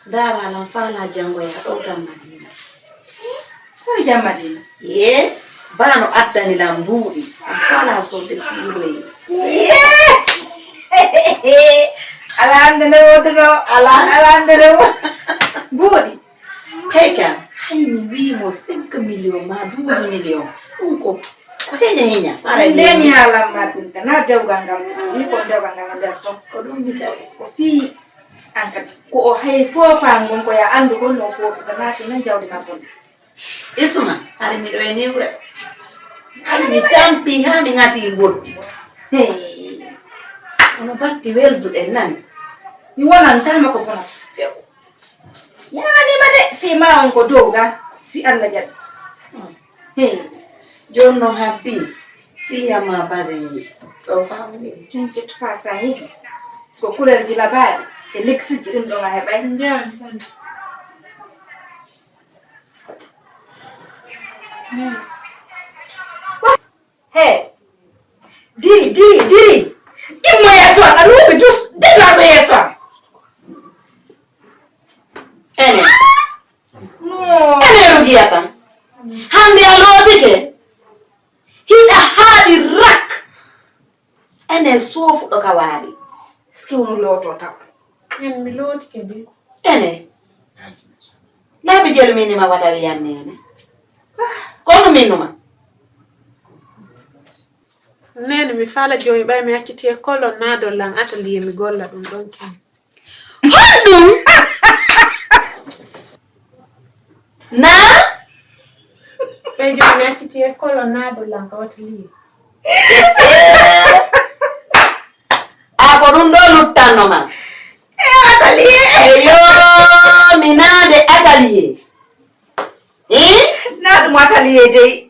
Ndaara lan faalaa janngoya ɗowtan Madiina. Kono jam Madiina? Ye, baano addani lan mbuuɗi. Faalaa soodde fuuroye. Ye! Ala hannde nde wodduno. Ala. Ala hannde nde wo- mbuuɗi. Hey ka, hay mi wii mo cinq millions ma douze millions. Ɗum ko, ko heña heña. Aray nde mi haalan ma ɗum tan, na dewgal ngal. Ni ko dewgal ngal nder ton. Ko ɗum mi tawi. Ko fii an kadi. Ko o hay foofa ngon ko ya anndu kon no foofi ko naati noon jawdi makko ndi. Isma, hari miɗo e niwre. Hari mi tampi haa mi ŋati mboddi. Hey. Ono batti welduɗen nani. Mi wonantaama ko bonata. Few. Yaanima de, fii ma on ko dow ga, si Allah jaɓi. Hmm. Hey. Jooni noon habbi, client ma basin ni. Ɗo famɗi. T'inquiète pas, ça y est. Si ko couleur gila baaɗi, e leksiji ɗum ɗon a heɓay. Njam, njam. Njam. He. Diri, diri, diri. Immo yeeso am, a luuɓi dus, dilla so yeeso am. Ene. No. Ene Rugiyata. Hannde a lootike. Hiɗa haaɗi rak. Ene soofuɗo ka waali. Est-ce que wono looto taw? En mi lootike de. Ene. Laabi jelu minima wata wiyan nene. Kono minuma. Nene mi fala jooni ɓay mi acciti e kolo naado lan atelier mi golla ɗum ɗon ken. Honɗum? Na? Ɓay jooni mi acciti e kolo naado lan ko atelier. A ko ɗum ɗo luttanno ma. E atelier. Eyo, mi naade atelier. Eh? Na ɗum atelier dey.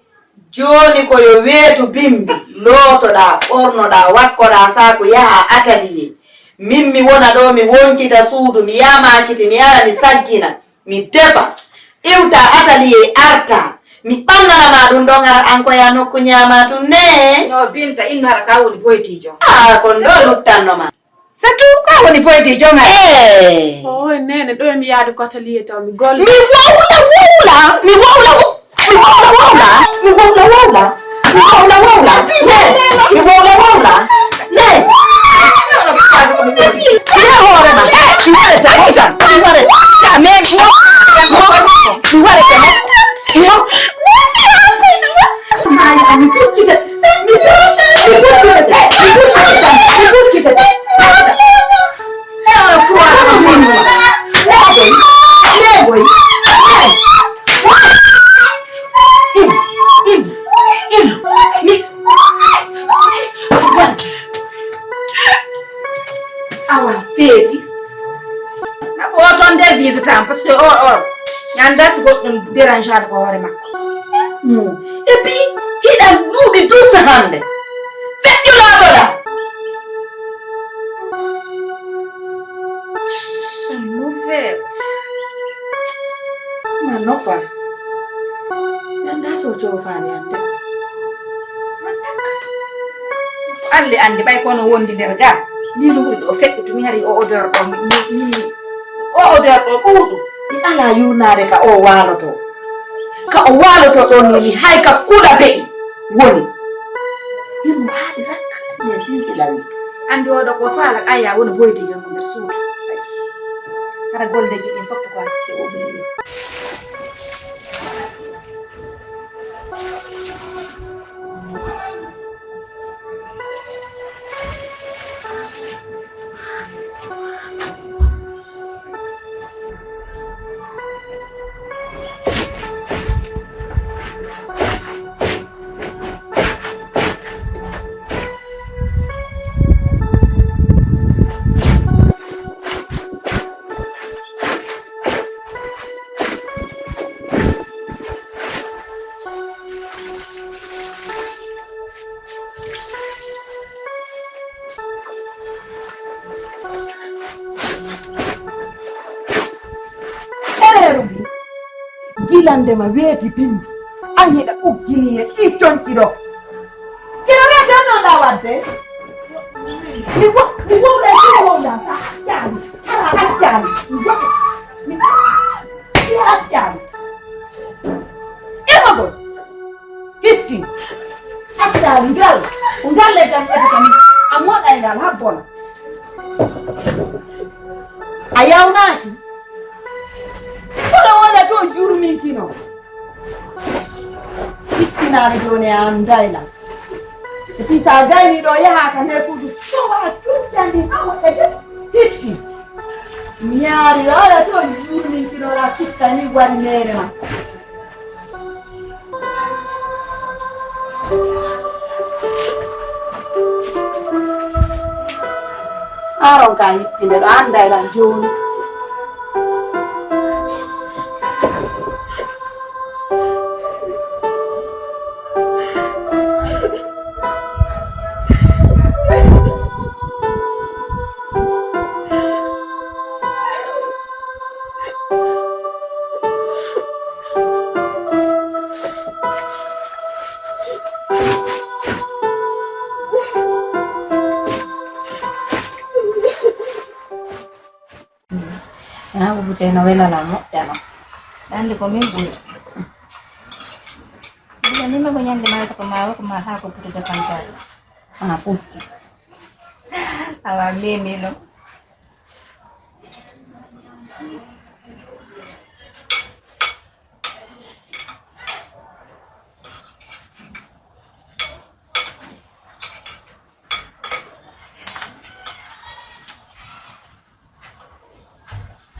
Jooni ko yo weetu bimbi, lootoɗaa, ɓornoɗaa, wakkoɗaa saaku, yaha atelier. Min mi wona ɗo, mi woncita suudu, mi yaha maakiti, mi ara, mi saggina, mi defa, iwta atelier, arta. Mi ɓannana ma ɗum ɗon, ara an ko ya nokku ñaama tun ne. No Binta, inno ara ka woni boytiijo. Ah, kon ɗo luttanno ma. Satou, ko a woni boyde jonga? Eh. Oy, nene, ɗo mi yaadu ko atelier taw mi golla. Mi wowla, wowla, mi wowla, wo-, mi wowla, wowla, mi wowla, wowla, mi wowla, wowla, ne, mi wowla, wowla, ne. Nde hoore ma, eh, mi warete mo, mi warete, mi warete mo, mi warete mo. Maya, mi ɓuccite, mi ɓuccite, mi ɓuccite, mi ɓuccite. Im, im, im, mi, awa feeti. Naɓo o toon nde visitant, parce que o, o, mi anndaa si goɗɗum dérangeade ko hoore makko. Et puis, hiɗa En duuɓi douze hannde. Feƴƴu laato ɗaa. Sammu feew. Ma noppa. Yanda so coofaali hannde. Alli anndi ɓay kono wondi nder ga. Ni luuri ɗo feƴƴu tumi hari o odeur ɗo mi, mi, mi, o odeur ɗo ɗuuɗu. Mi alaa yurnaade ka o waaloto. Ka o waaloto ɗon ni mi hay ka kula be'i woni. Himo haali rak, mais sinsi lawi. Anndi oɗo ko faala aya woni boyde jom nder suudu. Hara golleji ɗin fof ko acce oublié. Ereeru mbi, gilande ma weeti bimbi, an hiɗa uggini e ɗi conci ɗo. Kira reta non da wadde. Mi wo, mi wo le ko wo da sa accaani. Kala accaani. Mi wo, mi, mi accaani. Emagol. Hitti. Accaani ngal. Ko ngal le jam ete kam. A moɗa e ngal ha bona. A yawnaaki. Kono wona to jurminkino. Ittinaare jooni a annday lan. E fii so a gayni ɗo yahaa ka nder suudu sowa tuttandi hawa e des hitti. Ñaari ala to jurminkinoɗa sikka ni wari meere ma. Aaron ka hittinde ɗo annday lan jooni. Ah, ko bute no welana moƴƴa no. Andi ko min ɓuri. Ɓuri min ko ñande mayata ko ma ko ma ha ko bute defanta. Ah, futti. Awa mimi no.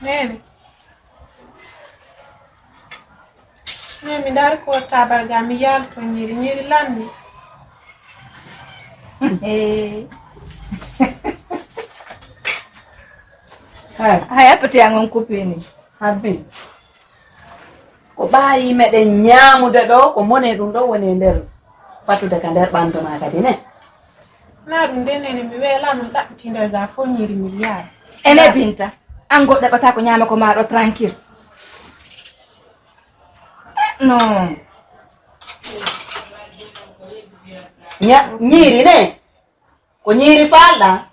Mimi. Mimi, mi ndaari ko tabarga, mi yaalto ñiiri, ñiiri lanndi. Hey. Hay. Hay appete an on coupé ni. Habbi. Ko ɓaayi meɗen ñaamude ɗo, ko mone ɗum ɗo woni e nder fatude ka nder ɓandu ma kadi ne. Na ɗum nde nene mi weela ɗum ɗaɓɓiti nder ga fof ñiiri mi yaara. Ene Binta, an goɗɗo ɗaɓɓata ko ñaama ko ma ɗo tranquille. Eh, non. Ña-, ñiiri ne? Ko ñiiri faalɗa?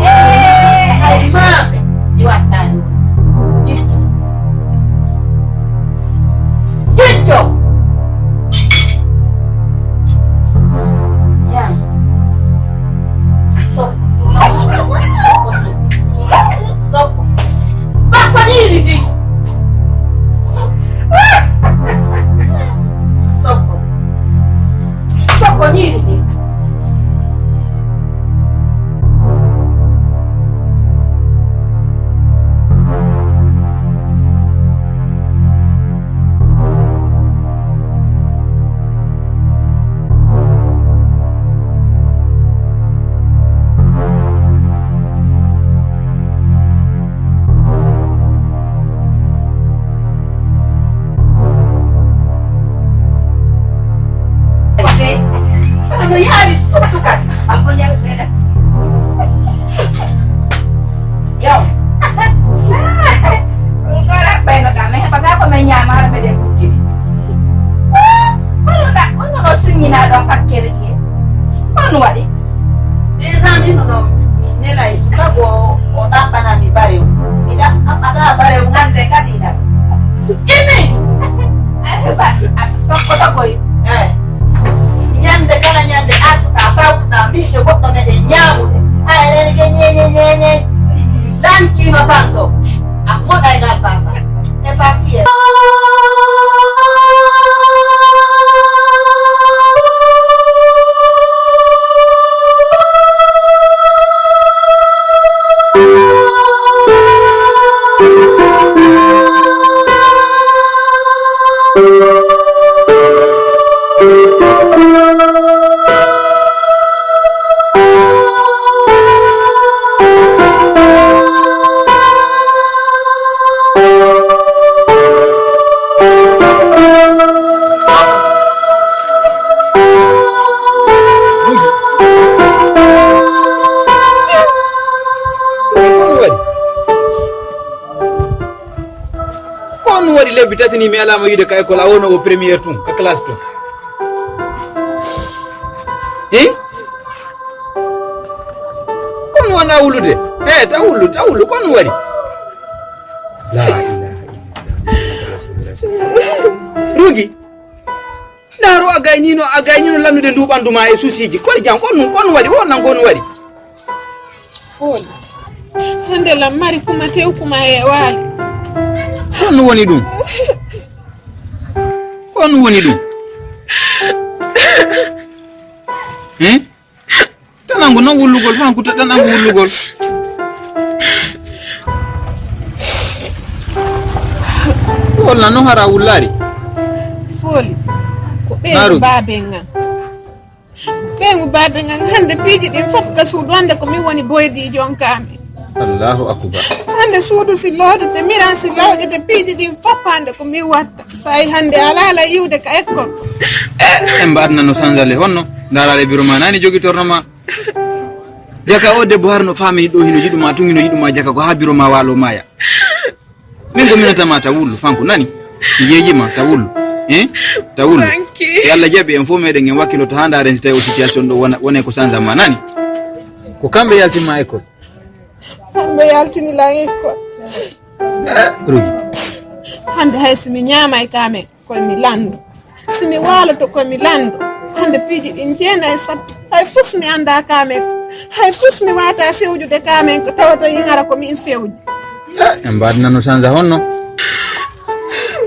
Eh, ay maafe. Ɗi waɗɗa ɗum. Jikki. Jikki. Yan. Sokko. Sokko. Sokko ɗiɗi ɗi. Ko ñawi ɓeɗa. Yaw. Ɗum ɗo raɓɓayno kam, mi heɓata ko min ñaama hara meɗen ɓuttini. Kono ɗa, kono no siññina ɗon fakkere ɗiye. On waɗi? Déjà min no mi nela e suka go o ɗaɓɓana mi barew. Mi ɗaɓɓata barew ngande kadi ɗa. Imi. Aɗa heɓa, aɗa sokkoto koy. Eh. Ñande kala ñande artuɗa fawtuɗa mbiɗe goɗɗo meɗen ñaamude. Aɗa reni ke ñeñe ñeñe. Si mi lantiima banto. A moɗa e ngal basa. E fasiye. Ko on waɗi lebbi tati ni mi alaama yiide ka école, a wonno o première tun ka classe tun? Hin? Kon wona wulude? Eh, ta wullu, ta wullu, kon waɗi? La ilaha illallah. Rugi. Ndaaru a gaynino, a gaynino lannude ndu ɓandu ma e susiiji. Kori jam, kon, kon waɗi, wonnan kon waɗi. Fooli. Hande lam mari kuma tew kuma e waali. Kon woni ɗum? Kon woni ɗum? Hin? Tanangu no wullugol, fanku ta-, tanangu wullugol. Walla no hara wullari? Fooli. Ko ɓe Naru. Baabe ngan. Ɓeyngu baabe ngan hannde piiji ɗin fof ka suudu, hannde ko min woni boydiijo on ka amin. Allahu akbar. Hannde suudu si lootude, miran si lawƴude, piiji ɗin fof hannde ko min watta. Sa'i hannde alaa la yiwde ka école. En mbaɗna no sanzale honno? Ndaaraale biro ma nani jogitorno ma. Jaka o debbo har no faami ɗo hino yiɗuma, tun hino yiɗuma jaka ko haa biro ma waalo maaya. Min ko minata ma ta wullu, fanko nani? Mi yeeji ma ta wullu. Eh? Ta wullu. Frankie. Si Allah jaɓi en fof meɗen en wakkilo to haa ndaaren si tawi o situation ɗo wona, wone ko sanza ma nani? Ko kamɓe yaltin ma école. Kamɓe yaltini lan école. Eh, Rugi. Hannde hay si mi ñaamay ka men. Koye mi lanndo. Si mi waaloto koye mi lanndo. Hannde piiji ɗin jeenayi e sappo. Hay fus mi anndaa ka men. Hay fus mi waata fewjude ka men ko tawata yingara ko min fewji. Eh, en mbaɗnano sanza honno?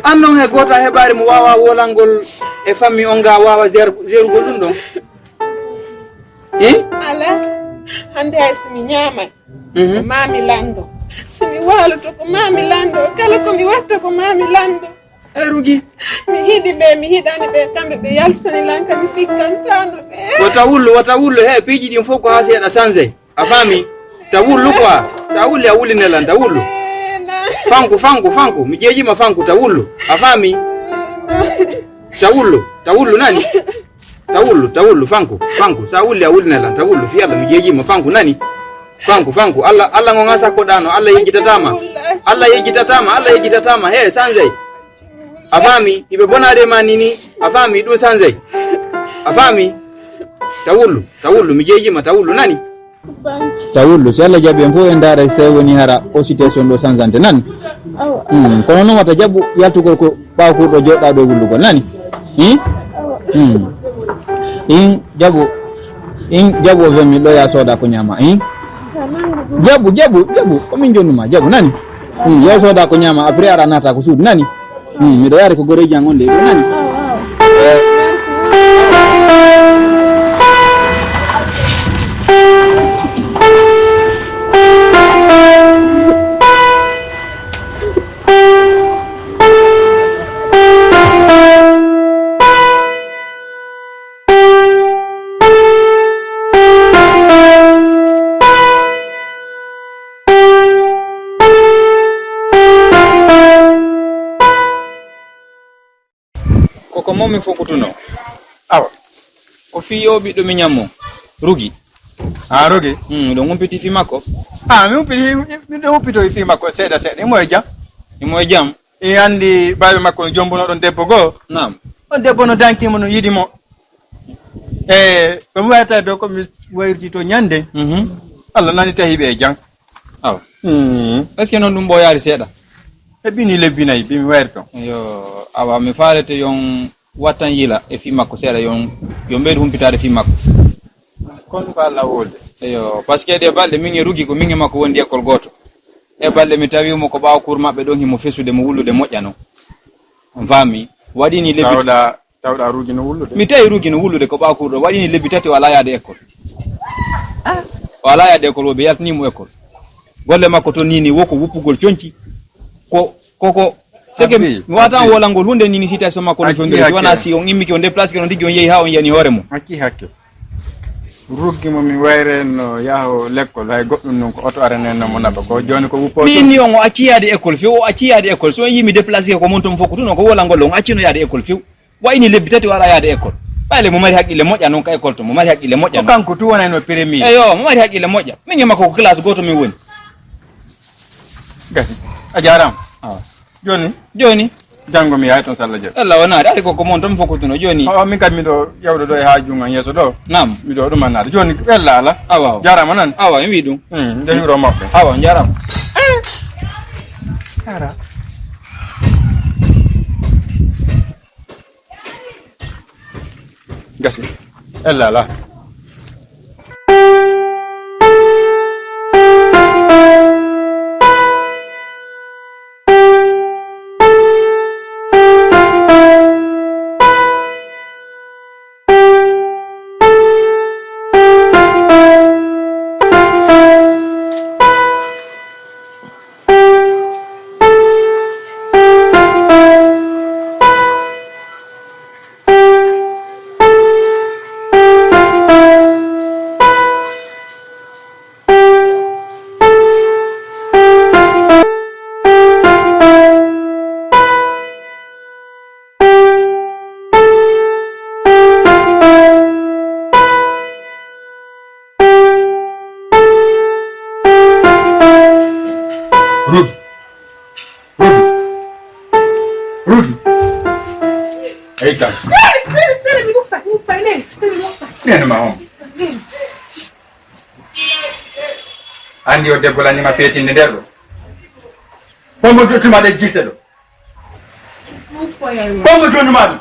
An non he goota heɓaari mo waawa wolangol e fammi on ga waawa zer-, zerugol ɗum ɗon? Eh? Ala. Hannde hay si mi ñaamay. Mhm. Ko maa mi lanndo. Si mi waaloto ko maa mi lanndo. Kala ko mi watta ko maa mi lanndo. E Rugi. Mi hiɗi ɓe, mi hiɗani ɓe, kamɓe ɓe yaltani lan ka mi sikkantano ɓe. Wata wullu, wata wullu, he piiji ɗin fof ko haa seeɗa sanze. A faami? Ta wullu quoi. Sa wulli a wulline lan, ta wullu. Eh, na. Fanku, fanku, fanku. Mi jeejima fanku, ta wullu. A faami? Ta wullu, ta wullu nani? Ta wullu, ta wullu, fanku, fanku. Sa wulli a wulline lan, ta wullu. Fi Allah mi jeejima fanku nani? Fanku, fanku. Allah, Allah ngo nga sakkoɗano, Allah yejjitatama. Allah yejjitatama, Allah yejjitatama. He, sanze. A faami, iɓe bonaade ma ni ni, a faami, ɗum sanzay. A faami? Ta wullu, ta wullu, mi jeejima, ta wullu, nani? Ta wullu, si Allah jaɓi en fof en ndaara si tawi woni hara o situation ɗo sanzante, nani? Awa. Hmm, kono noon wata jaɓu yaltugol ko ɓaawo kurɗo joɗɗa ɗo e wullugol, nani? Hi? Hmm. In jaɓu, in jaɓu o vemi ɗo ya sooda ko ñaama, hi? Jaɓu, jaɓu, jaɓu, ko min jonnuma, jaɓu, nani? Hmm, yo sooda ko ñaama, après ara naata ko suudu, nani? Hmm, miɗo yaari ko goreeji an on de, ɗo nani? Koko momi fokutuno. Awa. Ko fii yo ɓiɗɗo miñan mo. Rugi. A rogi? Hmm, miɗon humpiti fii makko. A, mi humpiti, miɗo humpito fii makko seeɗa seeɗa. Imo e jam. Imo e jam. E anndi baaba makko no jombuno ɗon debbo goo. Naam. On debbo no danki mo, no yiɗi mo. E ko mi wayata dow ko mi wayriti to ɲande. Mhm. Allah nani tahi ɓe e jam. Awa. Hmm. Est-ce que noon ɗum ɓooyaali seeɗa? Heɓini lebbi nayi, bi mi wayri toon. Yo, awa, mi faalete yon wattan yila e fii makko seeɗa, yon, yon ɓeydu humpitaade fii makko. Kono ko Allah wolde. Eyo, parce que ɗee balɗe min e Rugi ko min e makko wondi école gooto. Ɗee balɗe mi tawi mo ko ɓaawo cours maɓɓe ɗon himo fesude mo wullude moƴƴa non. On faami? Waɗini lebbi Tawɗa, tawɗa Rugi no wullude? Mi tawi Rugi no wullude ko ɓaawo cours ɗo. Waɗini lebbi tati o alaa yaade école. O alaa yaade école, wo ɓe yaltini mo école. Golle makko toon nii nii wo ko wuppugol conci. Ko, ko, ko, seke mi waatan wolangol huunde nii nii situation makko no fewndiri. Si wanaa si on immike on déplacé on tigi on yehi haa on yani hoore mum. Acci hakke. Ruggi mo mi wayre no yaha o lekkol, hay goɗɗum nun ko oto aranenno mo naɓa. Ko jooni ko wuppo. Mi inni on o acci yaade école few, o acci yaade école. So on yii mi déplacé ko mon to mo fokkutun, on ko wolangol on accino yaade école few. Wayni lebbi tati o alaa yaade école. Ɓayle mo mari haqqille moƴƴa non ka école to, mo mari haqqille moƴƴa non. Ko kanko tu wonayno premier. Eyo, mo mari haqqille moƴƴa. Min e makko ko classe gooto min woni. Gasi. A jaaraama. Awa. Jooni? Jooni? Janngo mi yahay toon, so Allah jaɓi. Allah o naari, ari ko, ko mon to mi fokkutuno. Jooni? O, min kadi miɗo ƴawɗo ɗo e haaju ngan yeeso ɗo. Naam. Miɗo ɗum annaade. Jooni, ella ala. Awa, awa. Jaaraama nan. Awa, mi wii ɗum. Hmm, nde hiwro maɓɓe. Awa, jaaraama. Jaaraama. Gasi. Ella ala. Rugi. Rugi. Rugi. Eyi tan. Nene ma on. Anndi o debbo lannima feetinde nder ɗo. Hombo jottuma ɗe jirte ɗo? Hombo jonnuma ɗum?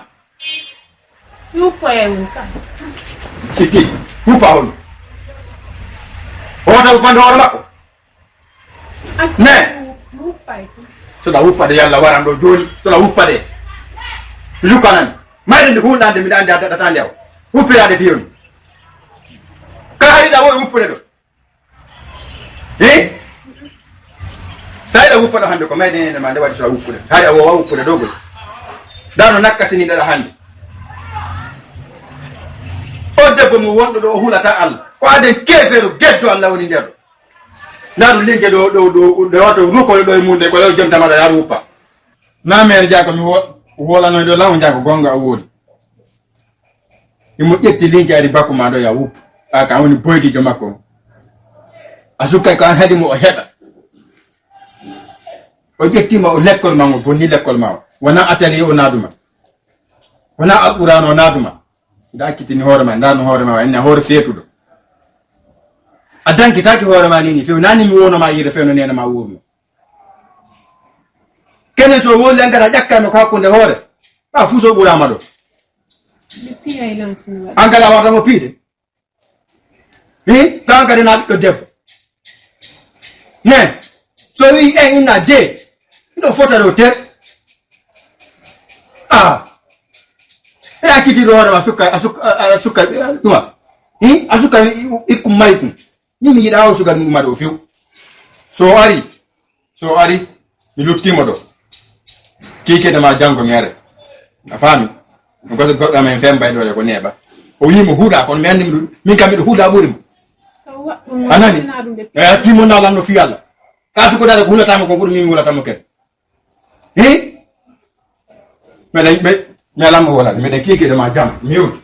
Wuppoyay won kam. Itti, wuppa hon. O wata wuppande hoore makko. Accu. Ne. Wuppay. Soɗa wuppade yalla waran ɗo jooni. Soɗa wuppade. Jukkanami. Mayde nde hulnande miɗa anndi a daɗata nde aw. Wuppirade fiyoni. Ka hari ɗa wowi wuppude ɗo. Hi? Sa yiɗa wuppa ɗo hannde ko mayde nene ma nde waɗi so a wuppude. Hari a wowa wuppude dow gol. Nda no nakkasiniɗa ɗo hannde. O debbo mo wonɗo ɗo o hulata Allah. Ko aden keefeero geddo Allah woni nder ɗo. Nda ɗum linge ɗo ɗo ɗo ɗo wato rukoyo ɗo e mum de ko ɗo jonta maɗa yaru wuppa. Na mere jako mi wo-, wolanoy ɗo law jako gonga a woli. Himo ƴetti linge ari bakku ma ɗo ya wuppu. A ka woni boydijo makko. A sukkay ko an haɗi mo o heɓa. O ƴettima o lekkol ma o bonni lekkol ma o. Wona atali o naaduma. Wona alquraan o naaduma. Nda accitini hoore ma, nda no hoore ma wa, enne hoore feetuɗo. A dankitaki hoore ma nini, few nani mi wono ma yire few no nena ma wurno. Kene so woli an kadi a ƴakkano ko hakkunde hoore. Ɓa fuu so ɓuraama ɗo. Mi piyay lan fuu waɗi. An kadi a wata mo piide. Hi, kan kadi na ɓiɗɗo debbo. Ne, so wi en inna je, ɗo fota ɗo ter. Ah. E a kiti ɗo hoore ma sukka, a sukka, a sukka, ɗuma. Hi, a sukka ikkum maykum. Min mi yiɗa o suka ɗum ɗuma ɗo few. So o ari, So o ari, mi luttimo ɗo. Kiikede ma janngo mi are. A faami? Ɗum ko so goɗɗo amen fembay ɗo e ko neeɓa. O wi'i mo huuɗa, kono mi anndi mo ɗum. Min kam miɗo huuɗa ɓuri mo. A nani? E a timo na lanno fi Allah. Ka suko dara ko hulata mo ko ɓuri min hulata mo ken. Hi? Meɗen, me, me lammo wala. Meɗen kiikede ma jam. Mi yewti.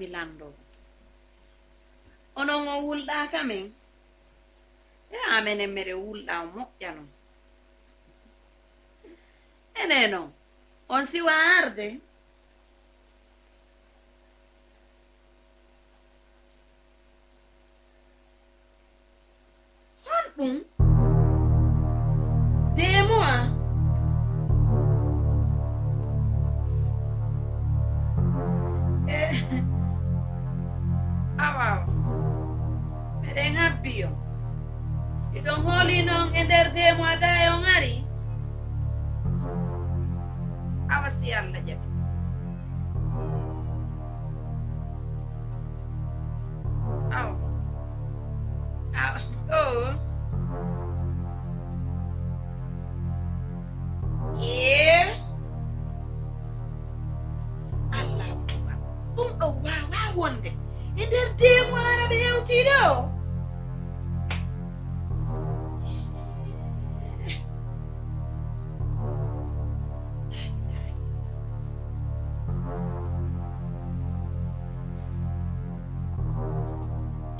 Lanndo. Onon on wulɗaaka men? E amenen meɗen wulɗa, o moƴƴa non. Enen non, on siwa arde? Honɗum? Deux mois? Eh, awa, awa. Meɗen habbi yo. Iɗon hooli non e nder deux mois da e on ari? Awa si Allah jaɓi. Awa. Awa. Oh. Ee. Allah akbar. Ɗum ɗo waawaa wonde. E nder deux mois ara ɓe hewtii ɗo.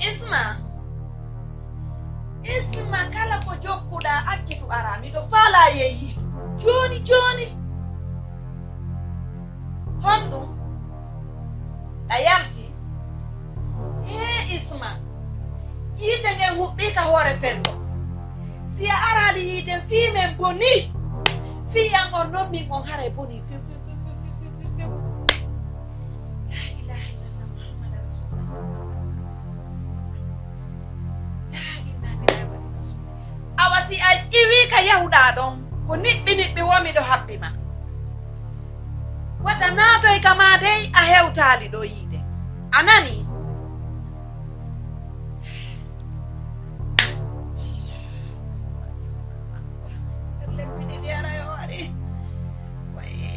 Isma, Isma, kala ko jokkuɗaa, accitu ara. Miɗo faalaa yeeyiiɗo. Jooni, jooni. Honɗum? A yalti? Hee Isma, yiite ngen huɓɓii ka hoore fengo. Si a araali yiite fii men boni, fii an on non min on haray boni few, few, few. Laa ilaaha illallah Muhammadu Rasulullah. Laa inna lillahi wa inna ilaihi rajiun. Awa si a iwii ka yahuɗaa ɗon, ko niɓɓi niɓɓi wo miɗo habbi ma. Wata naatoy ka maa dey a hewtaali ɗo yiide. A nani? Leppi ɗiɗi ara yo ari. Waye.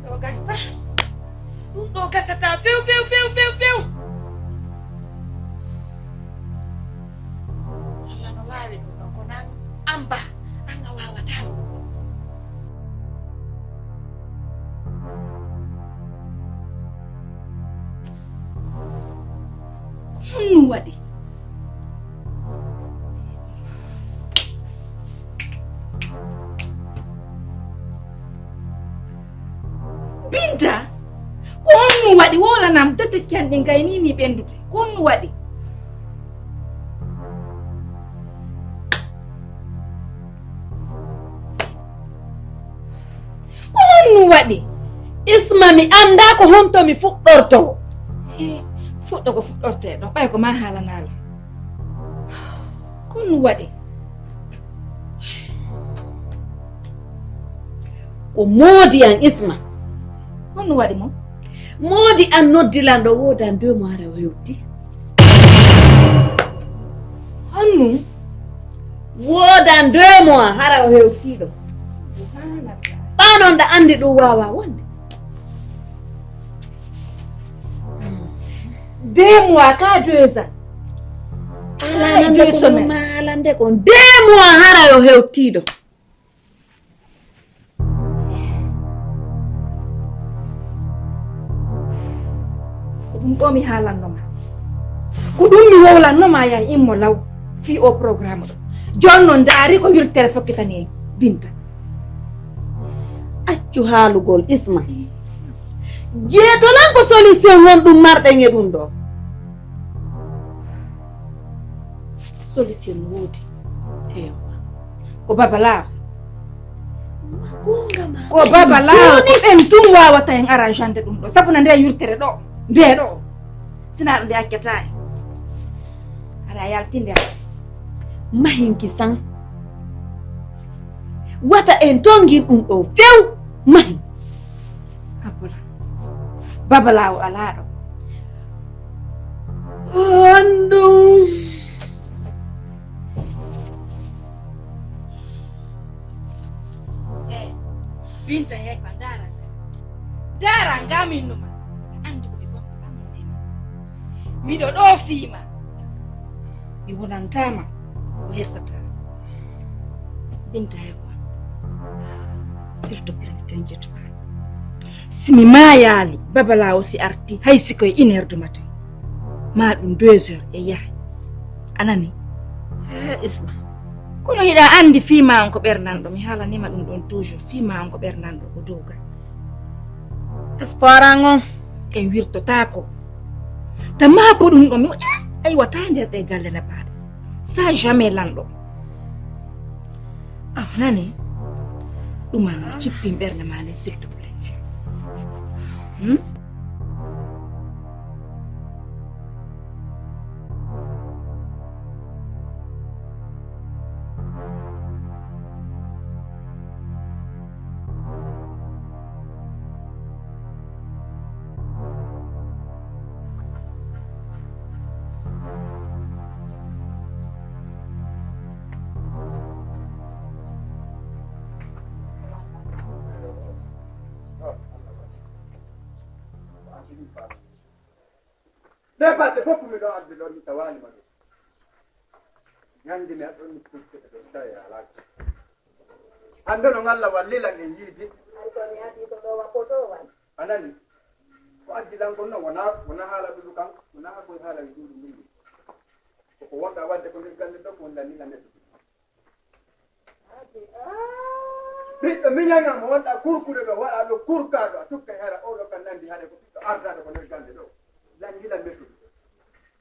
Ɗo gasta. Ɗum ɗo gasata few, few, few, few, few. Allah no waawi ɗum ɗon, kono an, an ba, an a waawataa ɗum. Ko honɗum waɗi? Binta, ko honɗum waɗi? Wowlanam, tete can ɗin kay ni ni ɓendude. Ko honɗum waɗi? Ko honɗum waɗi? Isma, mi anndaa ko honto mi fuɗɗortoo. Hee, fuɗɗo ko fuɗɗortee ɗon, ɓay ko maa haalanaa lan. Ko honɗum waɗi? Ko moodi an, Isma. Ko honɗum waɗi mo? Moodi an noddi lan ɗo woodan deux mois ara o hewti. Honɗum? Woodan deux mois hara o hewtii ɗo. Subhanallah. Ɓaa non ɗa anndi ɗum waawaa wonde. Deux mois ka deux ans. Alaa nan deux semaines. Maalande kon deux mois hara o hewtii ɗo. Ko ɗum ɗo mi haalanno ma. Ko ɗum mi wowlanno ma, yaay immo law fii o programme ɗo. Jooni noon ndaari ko wirtere fokkitani en Binta. Accu haalugol, Isma. Jeetolan ko solution won ɗum marɗen e ɗum ɗo. Solution woodi. Ewa. Ko babalaawo. Ko babalaawo. Ko ɓen tun waawata en arrangande ɗum ɗo. Sabu na nde yurtere ɗo. Nde ɗo. Sinaa ɗum nde accata en. Aɗa yaltinde. Mahinki san. Wata en tongin ɗum ɗo few. Mahin. Abula. Babalaawo alaa ɗo. Honɗum? Eh, Binta, heɓa, ndaara nga. Ndaara nga, min numa. Anndi ko mi gonɗo ɗan mo nema. Miɗo ɗo fii ma. Mi wonantaa ma, o hersata. Binta, heɓa. S'il te plaît, ne t'inquiète pas. Si mi maayaali, babalaawo si arti, hay si koye une heure du matin, ma ɗum deux heures e yahi. A nani? He, Isma. Kono hiɗa anndi fii ma on ko ɓernanɗo, mi haalanima ɗum ɗon toujours, fii ma on ko ɓernanɗo ko dow ga. Espoir an on. En wirtotaako. Ta ma ko ɗum ɗo mi, eh, aywa, ta nder ɗe galle na baade. Ça jamais lanɗo. A nani? Ɗum an no jippin ɓernde ma nde, s'il te plaît. Hmm? Nde balɗe fof miɗo adde ɗon, mi tawaali ma ɗo. Ñande mi aɗon mi pultete ɗon tawi a alaaka. Hannde noon Allah wallila en yiide. Hay ko mi addi so ɗo wappoto wal. A nani? Ko addi lan kon noon wona, wona haala ɗuɗu kan, wona ko haala ɗuɗu ɗum. Koko wonɗa wadde ko nder galle ɗo ko wonɗa ni la neɗɗo. Ɓiɗɗo miñan am wonɗa kurkude ɗo, waɗa ɗo kurkaaɗo, a sukka e hara oɗo kan nandi hade ko ɓiɗɗo ardaɗo ko nder galle ɗo. Lan yila mettude.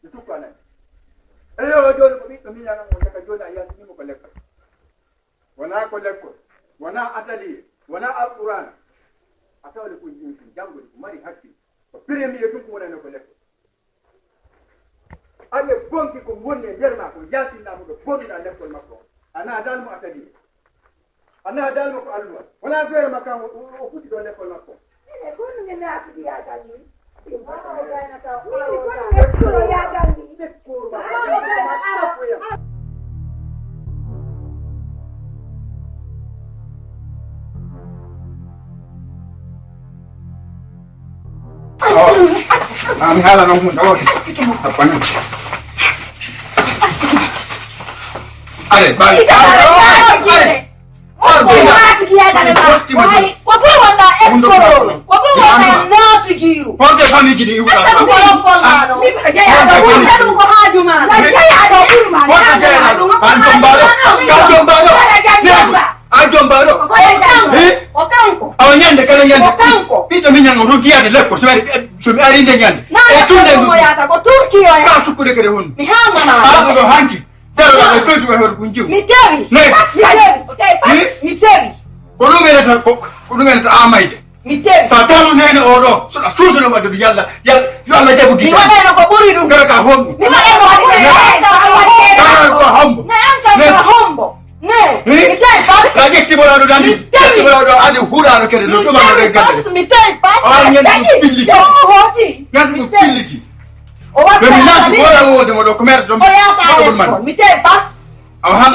Mi sukka nani. Eyo, jooni ko ɓiɗɗo miñan am wonta ka jooni a yaltinimo ko lekkol. Wona ko lekkol, wona atelier, wona alquraan. A tawde ko jangol, ko mari hakkil. Ko premier tun ko wonano ko lekkol. Aɗa bonki ko woni e nder ma ko yaltinɗa mo ɗo bonnuɗa lekkol makko on. A naadaali mo atelier. A naadaali mo ko alluwal. Wona feere makko o, o, o fuɗɗi ɗo lekkol makko on. Ene bonnu nge naafidi yaagal ni. Ɗum ko o gaynata o. Min ko mi eskoro yaagal ni. Sekkoru ma. Awa. Ah, mi haala noon hunde o. Abban. Are, bari. Are, are. Ko pour wonɗa escroc, ko pour wonɗa naafigiiru. Porte famille ji ɗi iwɗa. Est-ce que ɗum ko loppol ma ɗo? Est-ce que ɗum ko haaju ma ɗo? Porte jeeyaɗo. An jombaɗo. Ka jombaɗo. An jombaɗo. Ko kanko. He? Ko kanko. Awa ñande kala ñande. Ko kanko. Ɓiɗɗo min ñande on ronki yaade lekkol so mi ari, so mi ari nde ñande. Na e tunde mo yata ko Turki o ya. Ka sukkude kede hon. Mi hamana. Ala ɗo hanki. Daro ɗo e toju e hoto kun jiw. Mi tawi. Ne. Pas, mi tawi. Pas, mi tawi. Ko ɗum enata ko, ko ɗum enata amayde. Mi tawi. Sa talu nene oɗo, so a suusuno wadde ɗum yalla, yalla, yo Allah jaɓu gita. Mi waɗayno ko ɓuri ɗum. Gara ka hombo. Mi waɗayno ko ɓuri ɗum. Gara ka hombo. Ne an kam ka hombo. Ne. Hi? Mi tawi pas. Sa ƴetti mo ɗo ɗo dandi. Mi tawi. Ƴetti mo ɗo ɗo andi huɗano kede ɗo ɗum ano regal. Mi tawi pas. O ari ñande ɗum filliti. Yo o hooti. Ñande ɗum filliti. O waɗi. Ɓe mi naati ko wala wonde mo ɗo ko mere ɗum. O yaata. Mi tawi pas. Awa han.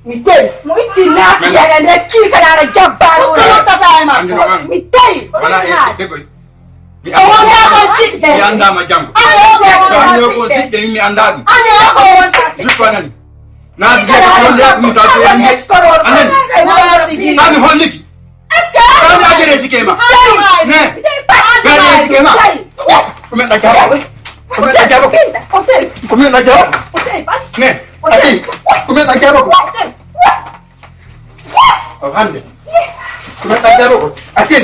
Mi tawi. Mo itti naati yaga nde kiikanaɗo jabbaano. Ko sottata e makko. Mi tawi. Wala e siɗɗe koy. Mi o wonda ko siɗɗe. Mi annda ma janngo. Ano ko wonda ko siɗɗe. Min mi annda ɗum. Ano ko wonda siɗɗe. Jikko anani. Na biya ko wonda ko muta ko yande. Anani. Ami holliti. Est-ce que ami adresse ke ma. Ne. Adresse ke ma. Ko men da jabo. Ko men da jabo. Ko men da jabo. Ne. Ati. Ko men da jabo. O hande. Ko men da jabo. Ati.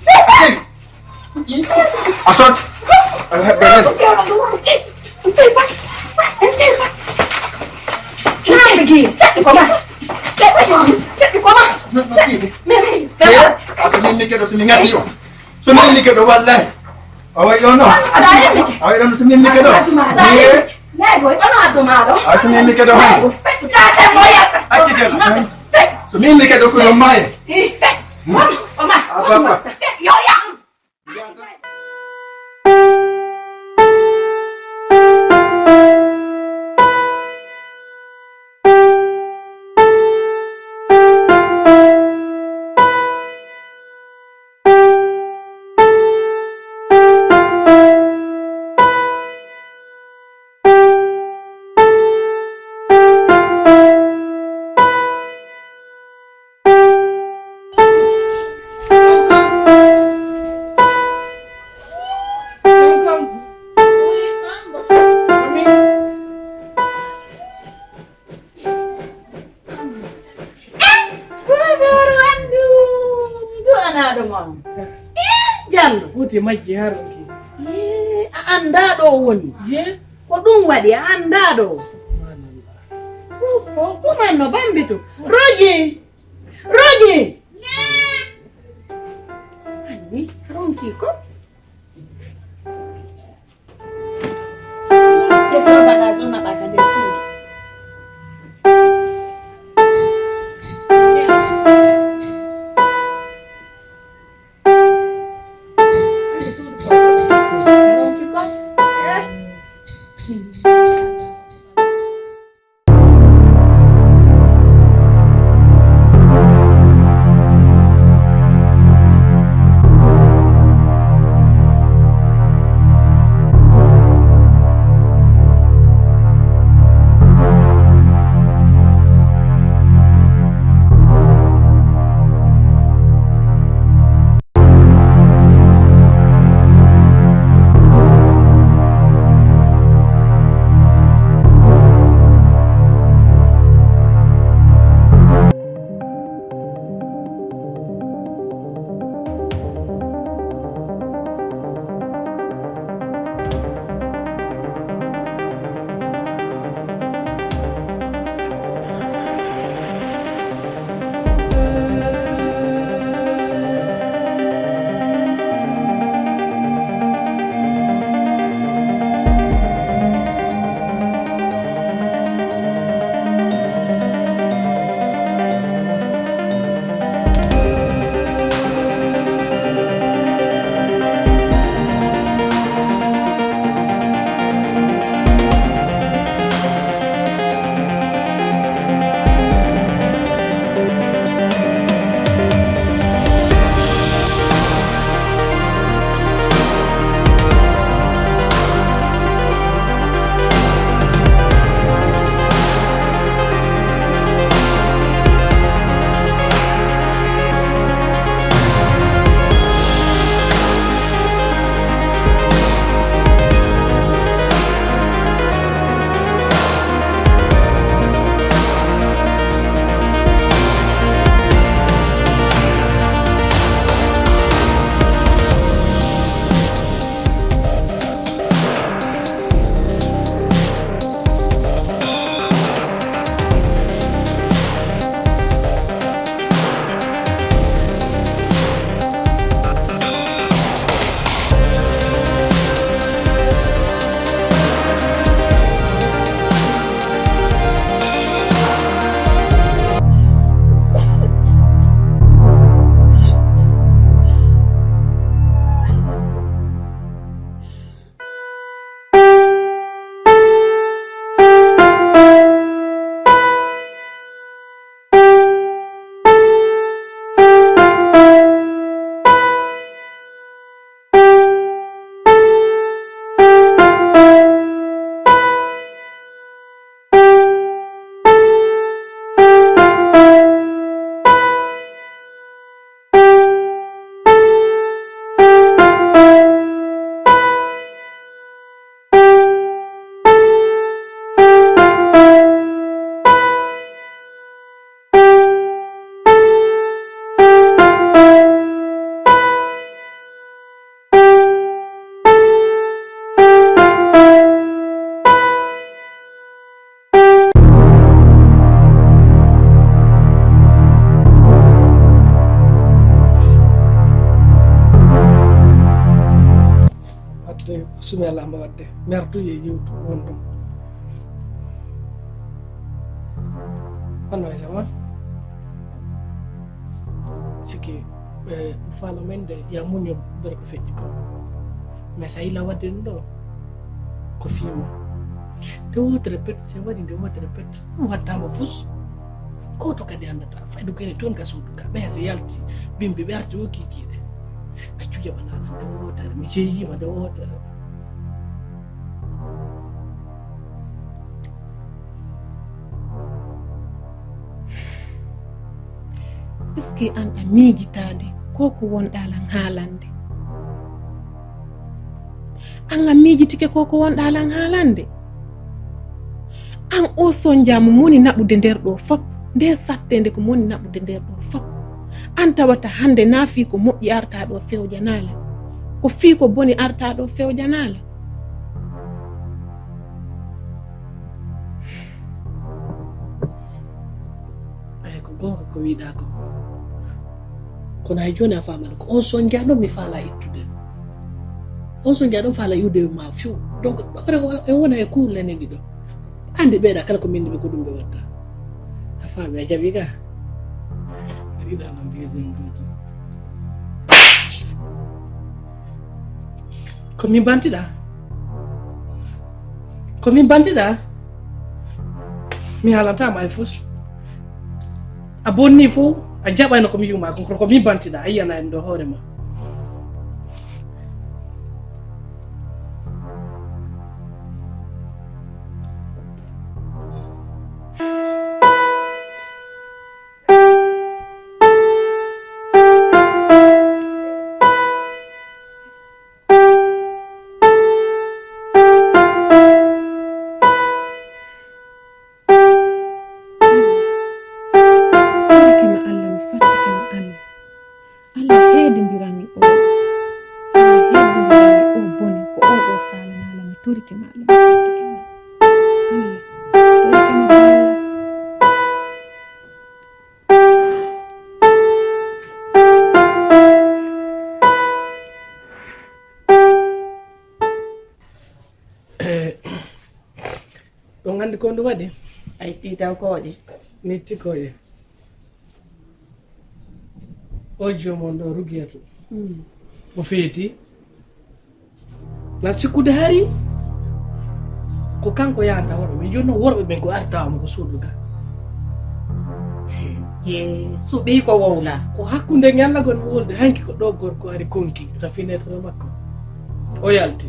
Ati. A sot. A hebbe nen. A so min mi keɗo so mi ngati o. So min mi keɗo wallahi. A way ɗon no. A way ɗon so min mi keɗo. Ye. A so min mi keɗo han. Accitel. So min mi keɗo ko ɗon maye. A papa. Jallo. Huti majji haa ronki. Eh, a anndaa ɗo o woni. Ye? Ko ɗum waɗi, a anndaa ɗo. Subhanallah. Ɗum anno bambitu. Rogi! Rogi! Anni, ronki ko? Debbo bagage on naɓata nder suudu. Ronki ko? Eh? Wadde sumi alama wadde merdu ye yewtu won ɗum. Honno e sama sikki? Eh, faalo men de ya muño bere ko feƴƴi ko. Mais sa yila wadde ɗum ɗo ko fiima. Nde wotere pet se waɗi nde wotere pet ɗum wattama fus. Koto kadi andata faydu kene toon ka suudu ka ɓeya se yalti bimbi ɓe arti o kikiɗe. A cuja ɓanana nde wotere mi jeeyima nde wotere. Est-ce que an a miijitaade ko ko wonɗaa lan haalande? An a miijitike ko ko wonɗaa lan haalande? An o sonja mo moni naɓude nder ɗo fop, nde satteende ko moni naɓude nder ɗo fop. An tawata hannde na fii ko moƴƴi artaa ɗoo fewjanaa la, ko fii ko boni artaa ɗoo fewjanaa la. Eyi, ko goonga ko wiiɗaa ko. Kono hay jooni a faamaali ko on son njaha ɗon mi faalaa ittude. On son njaha ɗon faalaa iwde ma few. Donc ɗoore e wona e kuulle ne ɗiɗo. Anndi ɓeeɗa kala ko min ɓe ko ɗum ɓe watta. A faami a jaɓi ga. A yiɗaa noon deuxième duuti. Ko min bantiɗaa? Ko min bantiɗaa? Mi haalantaa ma e fus. A bonni fof a jaɓayno ko mi yuma kon kono ko min bantiɗaa a yiyana en ɗo hoore ma. Torike ma Allah mi fattike ma Allah. Allah heedindiran mi oo. Allah heedindiran mi oo bone ko oo ɗoo faalanaa la mi torike ma Allah mi fattike ma. Allah torike ma Allah. Ɗon anndi ko ndu waɗi? A itti taw kooƴe. Mi itti kooƴe. O joomon ɗo Rugiyatu. Mo feeti. Na sikkude hari ko kanko yahata worɓe min joni noon worɓe ɓen ko artawa mo ko suudu ga. Ye suɓi ko wowla. Ko hakkunde ñalla gon mi wolde hanki ko ɗo gorko ari konki ka finetre makko. O yalti.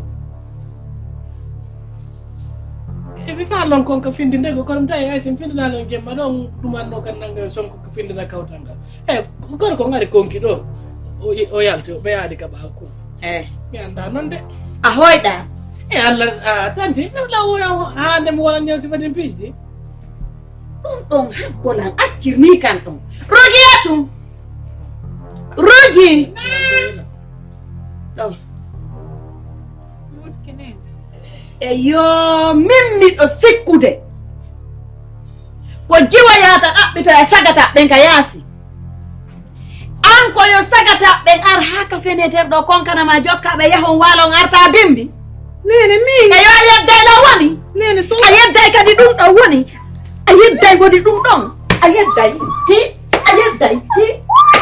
Eɓe fa non kon ka findi ndego kono tawi hay sen findinali on jemma ɗon ɗumanno kan nanga sonko ko findina kawtal ngal. E gorko ngari konki ɗo. O yalti o ɓeyaɗi ka ɓawa kul. E mi anda non de. A hoyɗa. E allah a tanti lawoya ha nde mi wona ñaw sifatin piiji. Ɗum ɗon habbolan accirni kan ɗon. Rogiya tum. Rogi. Ɗo. Eyo min miɗo sikkude ko jiwoyata ɗaɓɓito e sagata ɓen ka yaasi. An ko yo sagata ɓen ar haa ka feneter ɗo konkana ma jokka ɓe yahon waalon arta bimbi. Nene min. Eyo a yedday ɗo woni. Nene so a yedday kadi ɗum ɗo woni. A yedday woni ɗum ɗon. A yedday. Hi. A yedday. Hi.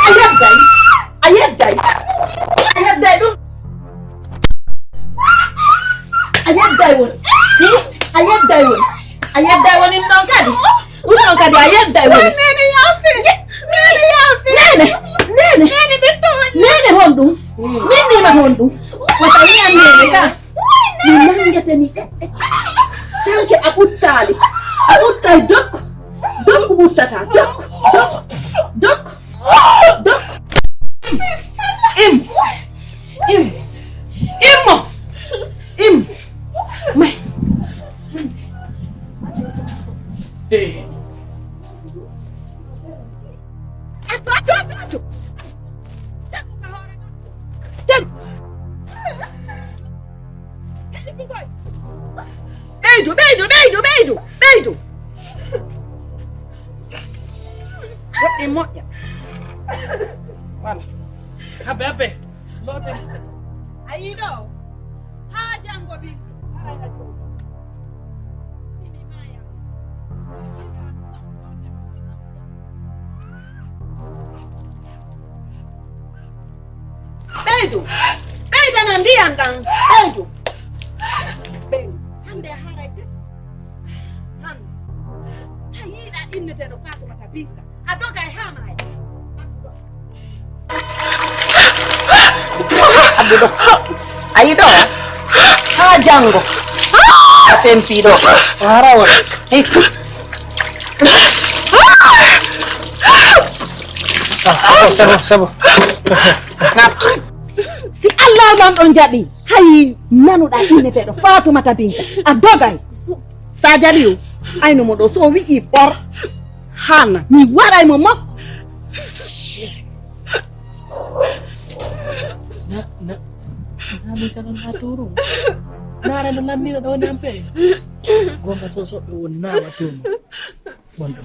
A yedday. A yedday. A yedday ɗum. A yedday woni. Hi. A yedday woni. A yedday woni ɗum ɗon kadi. Ɗum ɗon kadi a yedday woni. Nene yaafe. Nene yaafe. Nene. Nene. Nene ɓe tooñi. Nene honɗum? Nene ma honɗum? Wata wiyan nene ka. Mi nangete mi ƴeɓɓe. Tanke a ɓuttaali. A ɓuttay dok. Dok ɓuttata. Dok. Dok. Dok. Dok. Im. Im. Immo. Im. Mai. Hey. Atto, atto, atto, atto. Tegu ka hoore makko. Tegu. Heɗi bugoy. Ɓeydu, ɓeydu, ɓeydu, ɓeydu, ɓeydu. Woɗɗi moƴƴa. Voilà. Habbe, habbe. Loote. A yii ɗo? Haa janngo ɓiɗɗo. Haray a jooɗo. Ɓeydu, ɓeydana ndiyan ɗan, ɓeydu. Ɓeydu, hannde a haray tef. Hannde. A yiiɗa inneteeɗo Faatumata Binta. A dogay haa maaya. Abdu ɗo. A yi ɗo. Haa janngo. A fempi ɗo. O hara won. Hikku. Ah, c'est bon, c'est bon, c'est bon. Si Allah lan ɗon jaɓi hay nanuɗa inneteeɗo Faatumata Binta a dogay. Sa jaɓi o ayno mo ɗo so o wi'i ɓor hana mi waray mo makko. Na, na, na mi sanon ha turu. Nara no lannira ɗo nampe. Gonga sosoɓe won nawa turu. Bonɗo.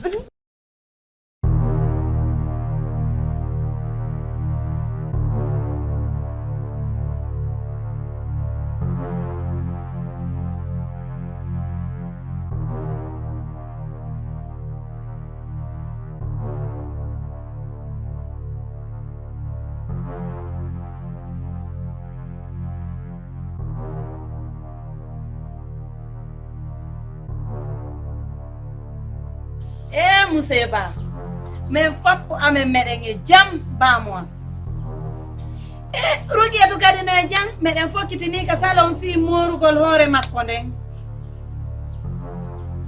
E musee ba, min foppo amen meɗen e jam baamu am. E Rugiyatu kadi no e jam, meɗen fokkitini ka salon fii moorugol hoore makko nden.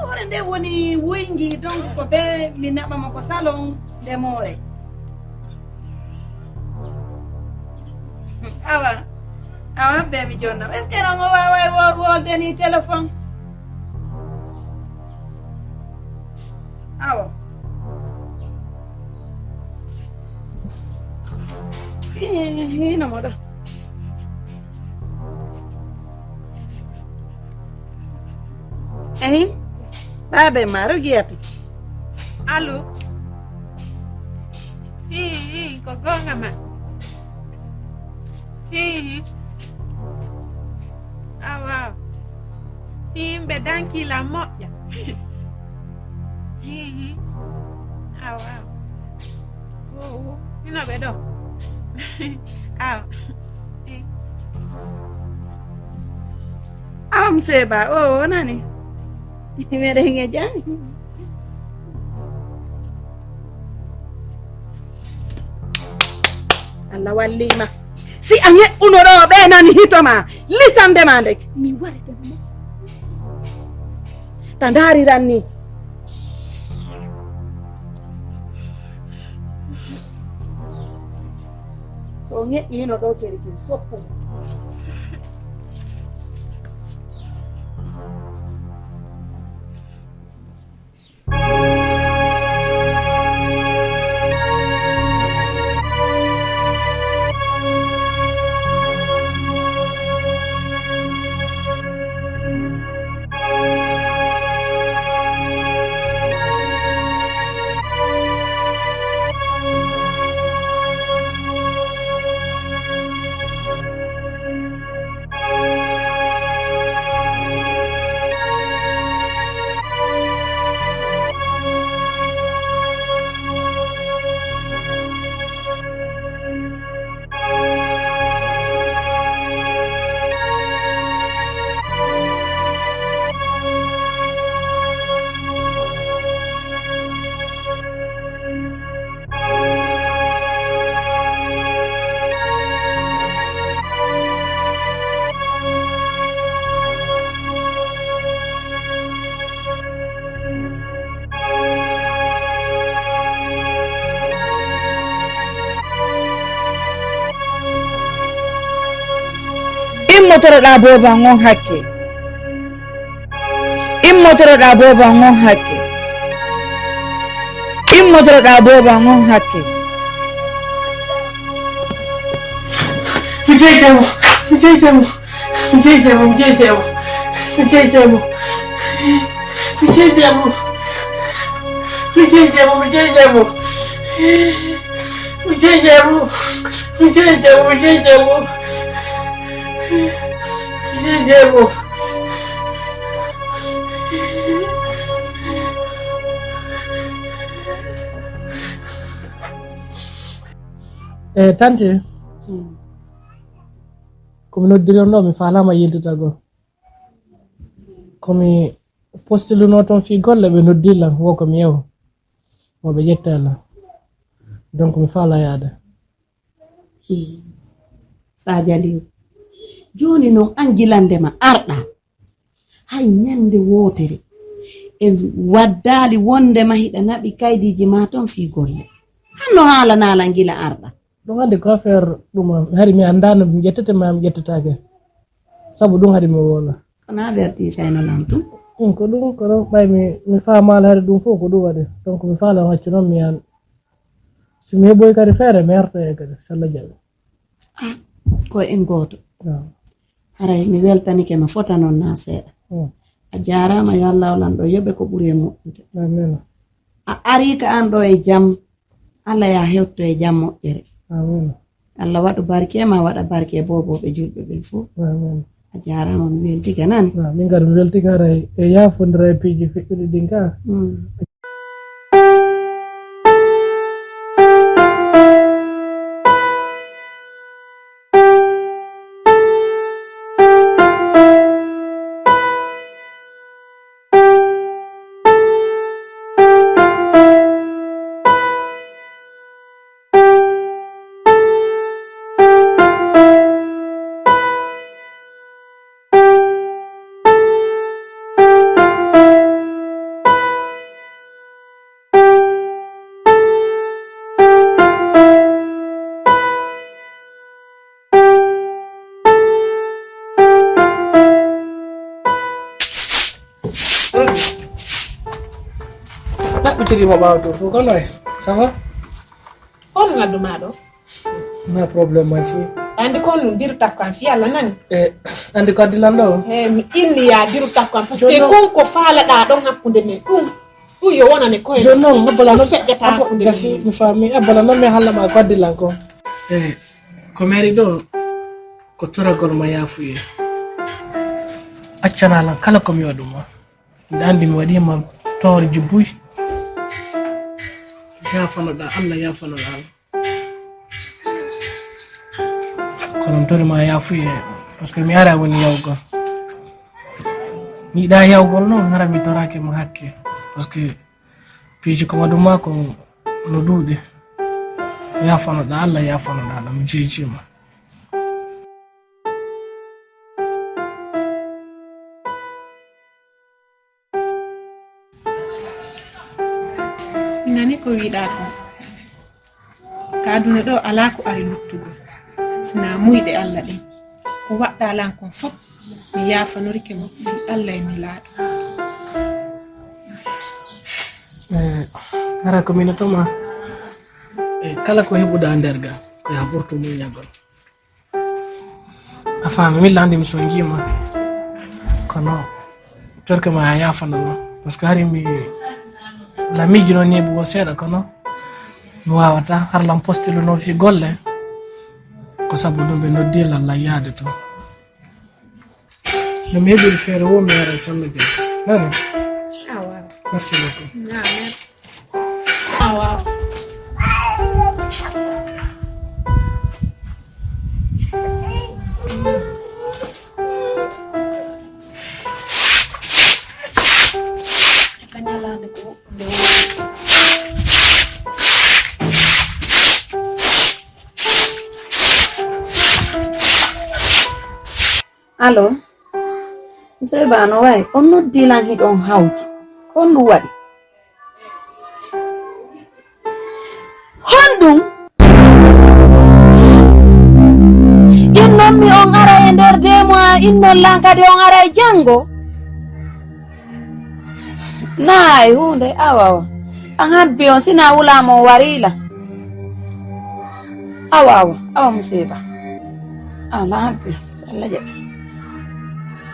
Hoore nden woni wuyngi, donc ko be mi naɓa mo ko salon nde moore. Awa, awa be mi jonnam. Est-ce que non o waaway wo-, wolde ni téléphone? Awa. Hino moɗo. Ehin, baabe ma Rugiyatu. Allo. Hii, hii, ko goonga ma. Hii, hii. Awa. Hii, yimɓe danki la moƴƴa. Hii, hii. Awa. Wo, wo. Hino ɓe ɗo. Awa. Hii. Am seba, o wonani. Meɗen e jam. Allah wallima. Si a ñeɗɗuno ɗo, ɓe nani hito ma, lisande ma ndek. Mi warete mo. Ta ndariran ni. So o ñeɗɗiino ɗo kadi kin soppu. Immotoroɗaa booba ngon hakke. Immotoroɗaa booba ngon hakke. Immotoroɗaa booba ngon hakke. Mi jeyjamo, mi jeyjamo, mi jeyjamo, mi jeyjamo, mi jeyjamo, mi jeyjamo, mi jeyjamo, mi jeyjamo. Mi jeyjamo, mi jeyjamo, mi jeyjamo, mi jeyjamo. E tante, ko mi noddiri on ɗo, mi faalaama yiltitagol. Ko mi postulinoo toon fii golle, ɓe noddi lan, wo ko mi yewa. Mo ɓe ƴetta lan. Donc, mi faalaa yaade. Hmm. Sadio Aliou, jooni noon, aan gila nde ma arɗaa, hay ñannde wootere en waddaali wonde ma hiɗa naɓi kaydiiji ma toon fii golle. Aan no haalanaa lan gila arɗaa. Ɗum anndi ko affaire ɗum am. Hari mi anndaano mi ƴettete ma mi ƴettetaake. Sabu ɗum hari mi woola. Kono avertise no lan tun. Ɗum ko ɗum, kono ɓay mi, mi faamaali hari ɗum fof ko ɗum waɗi. Donc mi faala waccu noon mi yaan. Si mi heɓoy kadi feere, mi artoya kadi, si Allah jaɓi. Ah, ko en gooto. Haray mi weltanike ma fota noon naa seeɗa. A jaaraama, yo Allah o Lanɗo yoɓe ko ɓuri e moƴƴude. A arii ka aan ɗo e jam. Allah yaa hewto e jam moƴƴere. Allah waɗu barke ma, waɗa barke e boobooɓe julɓe ɓen fof. A jaaraama, mi weltike nani. Min kadi mi weltike, haray e yaafondira e piiji feƴƴuɗi ɗin ka. Ɗaɓɓitiri mo ɓaawo to fof, kono e, ça va? On ngaddu maa ɗo? Ma problème ma fii. Andi kon diru takko an fii Allah nani? E, andi ko addi lan ɗo? E, mi inni ya diru takko an, parce que kon ko faalaɗaa ɗon hakkunde men ɗum. Ɗum yo wonane koye. Jooni noon, Abba Lano, feƴƴata hakkunde men. Gasi, mi faami. Abba Lano, mi haalna ma ko addi lan ko. E, ko mi ari ɗo, ko toragol ma yaafuye. Accana lan kala ko mi waɗu ma. Mbiɗa anndi mi waɗii ma toorji buy. Yaafanoɗaa Allah, yaafanoɗaa Allah. Kono mi tori ma yaafuye, parce que mi ara woni yawgol. Mi yiɗaa yawgol noon, hara mi toraaki ma hakke. Parce que piiji ko waɗu ma ko no ɗuuɗi. Yaafanoɗaa Allah, yaafanoɗaa Allah, mi jeejii ma. Mi nani ko wiɗaa kon. Ka aduna ɗo alaa ko ari luttugol. Sinaa muyɗe Allah ɗen. Ko waɗɗaa lan kon fof, mi yaafanorike mo fii Allah e Nelaaɗo. Eh, hara ko minotoma. Eh, kala ko heɓuɗaa nder ga, ko yaa ɓurtu muññagol. A faami, mi landi mi sonjii ma. Kono, torke ma a yaafano ma. Parce que hari mi, la miijuno neeɓugol seeɗa, kono mi waawata. Har lan postiluno fii golle. Ko sabu ɗum ɓe noddi lan, lan yaade to. No mi heɓiri feere wo mi ara e Samba Dia. Nani? Awa. Merci beaucoup. Ah, merci. Awa. Ka ñalaande ko nde woni. Allo? Monsieur Ba, no wayi? On noddi lan hiɗon hawji. Ko honɗum waɗi? Honɗum? Innon mi on ara e nder deux mois, innon lan kadi on ara e janngo? Naa hay huunde, awa, awa. An habbi on, sina wula mo wariila. Awa, awa, awa, musiba. Ala habbi, si Allah jaɓi.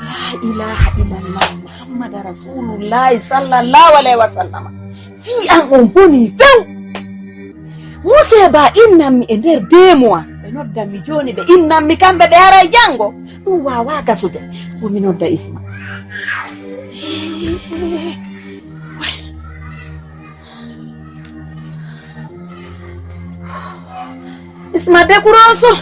La ilaha illallah, Muhammad Rasulullahi sallallahu alaihi wa sallama. Fii an on boni few. Musiba innammi e nder deux mois. Ɓe noddanmi jooni, ɓe innammi kamɓe ɓe aray janngo. Ɗum waawaa gasude. Ko mi nodda Isma. Isma dekuroso.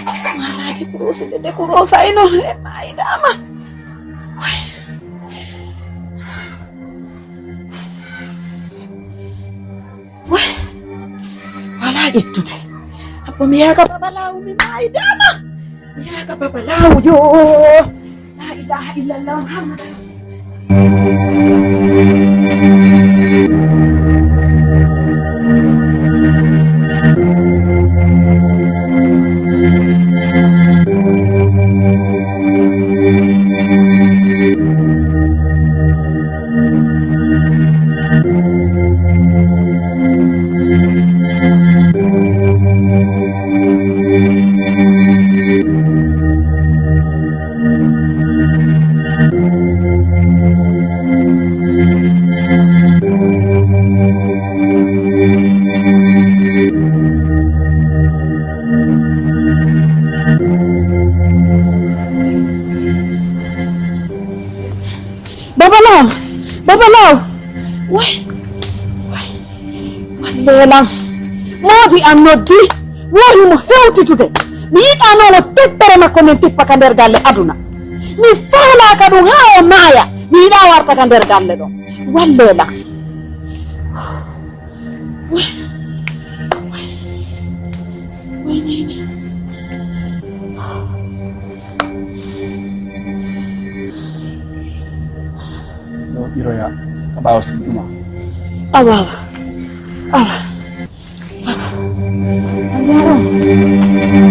Isma ala dekuroso, de dekurosa ino e maayidama. Wala ƴettude. Abbo mi yaaka baba lawu mi maayidama. Mi yaaka baba lawu yo. La ilaha illallah Muhammad Rasulullah. Baba Law! Way! Way! Wallee lan! Moodi an noddi, woowi mo hewtitude. Mi yiɗaa non o teppere makko nden tippa ka nder galle aduna. Mi faalaaka ɗum haa o maaya. Mi yiɗaa warta ka nder galle ɗon. Wallee lan! Way! Way! Way, neene. Ɗo ɓiroya ka ɓaawo sibtuma. Awa, awa, awa. A jaaraama.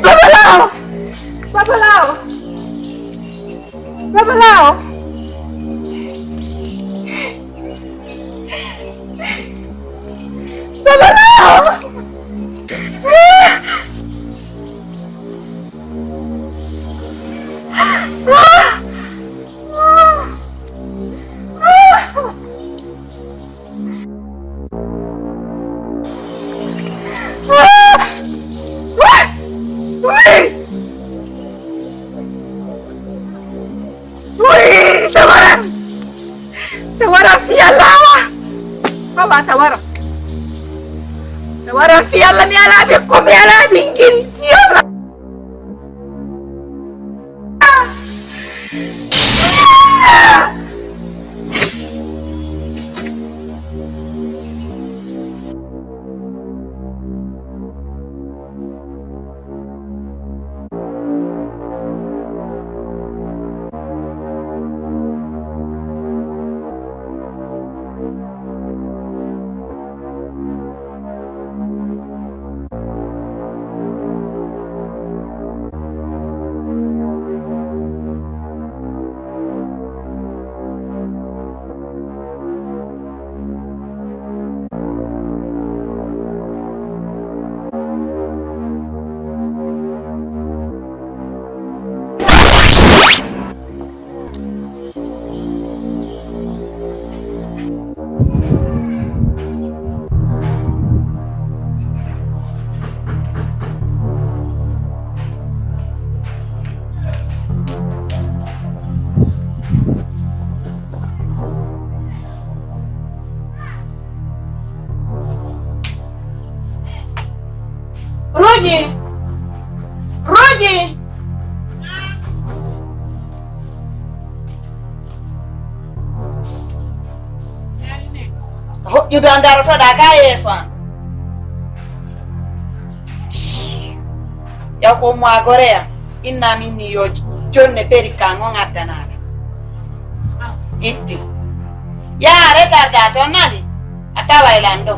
Baba Law! Baba Law! Baba Law! Baba Law! Uy! Uy! Uy! Tawaran! Tawaran fii Allah! Haba tawaran! Tawaran fii Allah, mi alaa ɓikko, mi alaa ɓinngel fii Allah! Rogi! Rogi! Hoƴƴude a darotoɗaa ka yeeso an. Yaw ko ummo a goreya. Inna min ni yo jonne peri kan on addanaaɗa. Itti. Yaa retarda toon nani? A taway lan ɗo.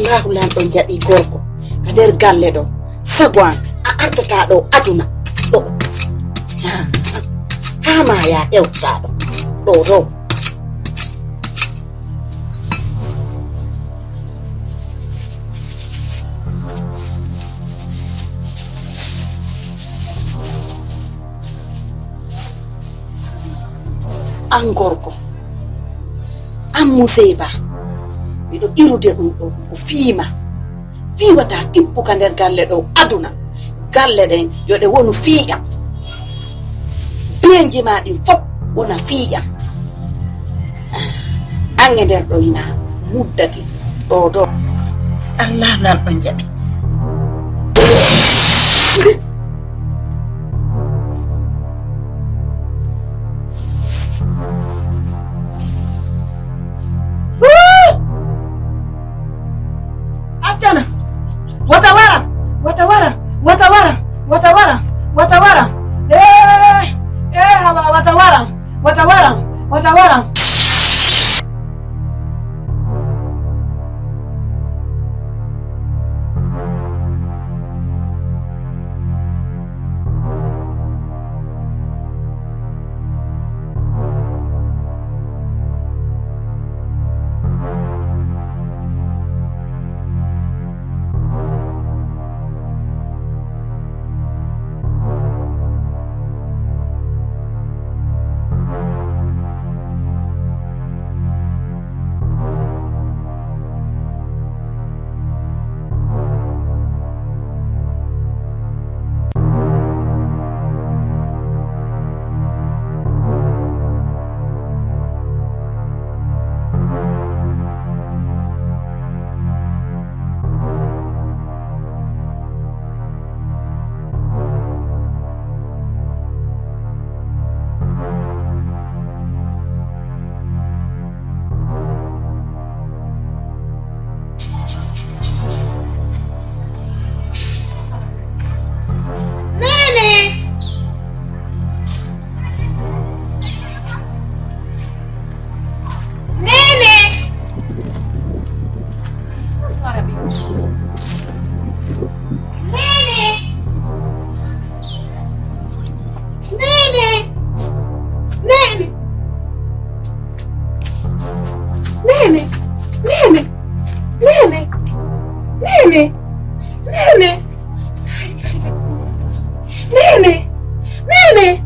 Allahu lanɗo jaɓi gorko ka nder galle ɗo. Sago an a artata ɗo aduna ɗo. Haa ma ya ewta ɗo. Ɗo ɗo. An gorko, an museyba, miɗo irude ɗum ɗo ko fiima. Fiiwata tippuka nder galle ɗo aduna. Galle ɗen yo ɗe wonu fii'am. Biyenji ma ɗin fof wona fii'am. An e nder ɗo ina muddati ɗo ɗo. Si Allah lanɗo jaɓi. Accana. Wata wara. Wata wara. Wata wara. Wata wara. Wata wara. Eh, eh, hawa, wata wara. Wata wara. Wata wara. Nene! Nene! Nene! Nene! Nene! Nene! Nene! Nene! Nene! Nene! Nene! Nene!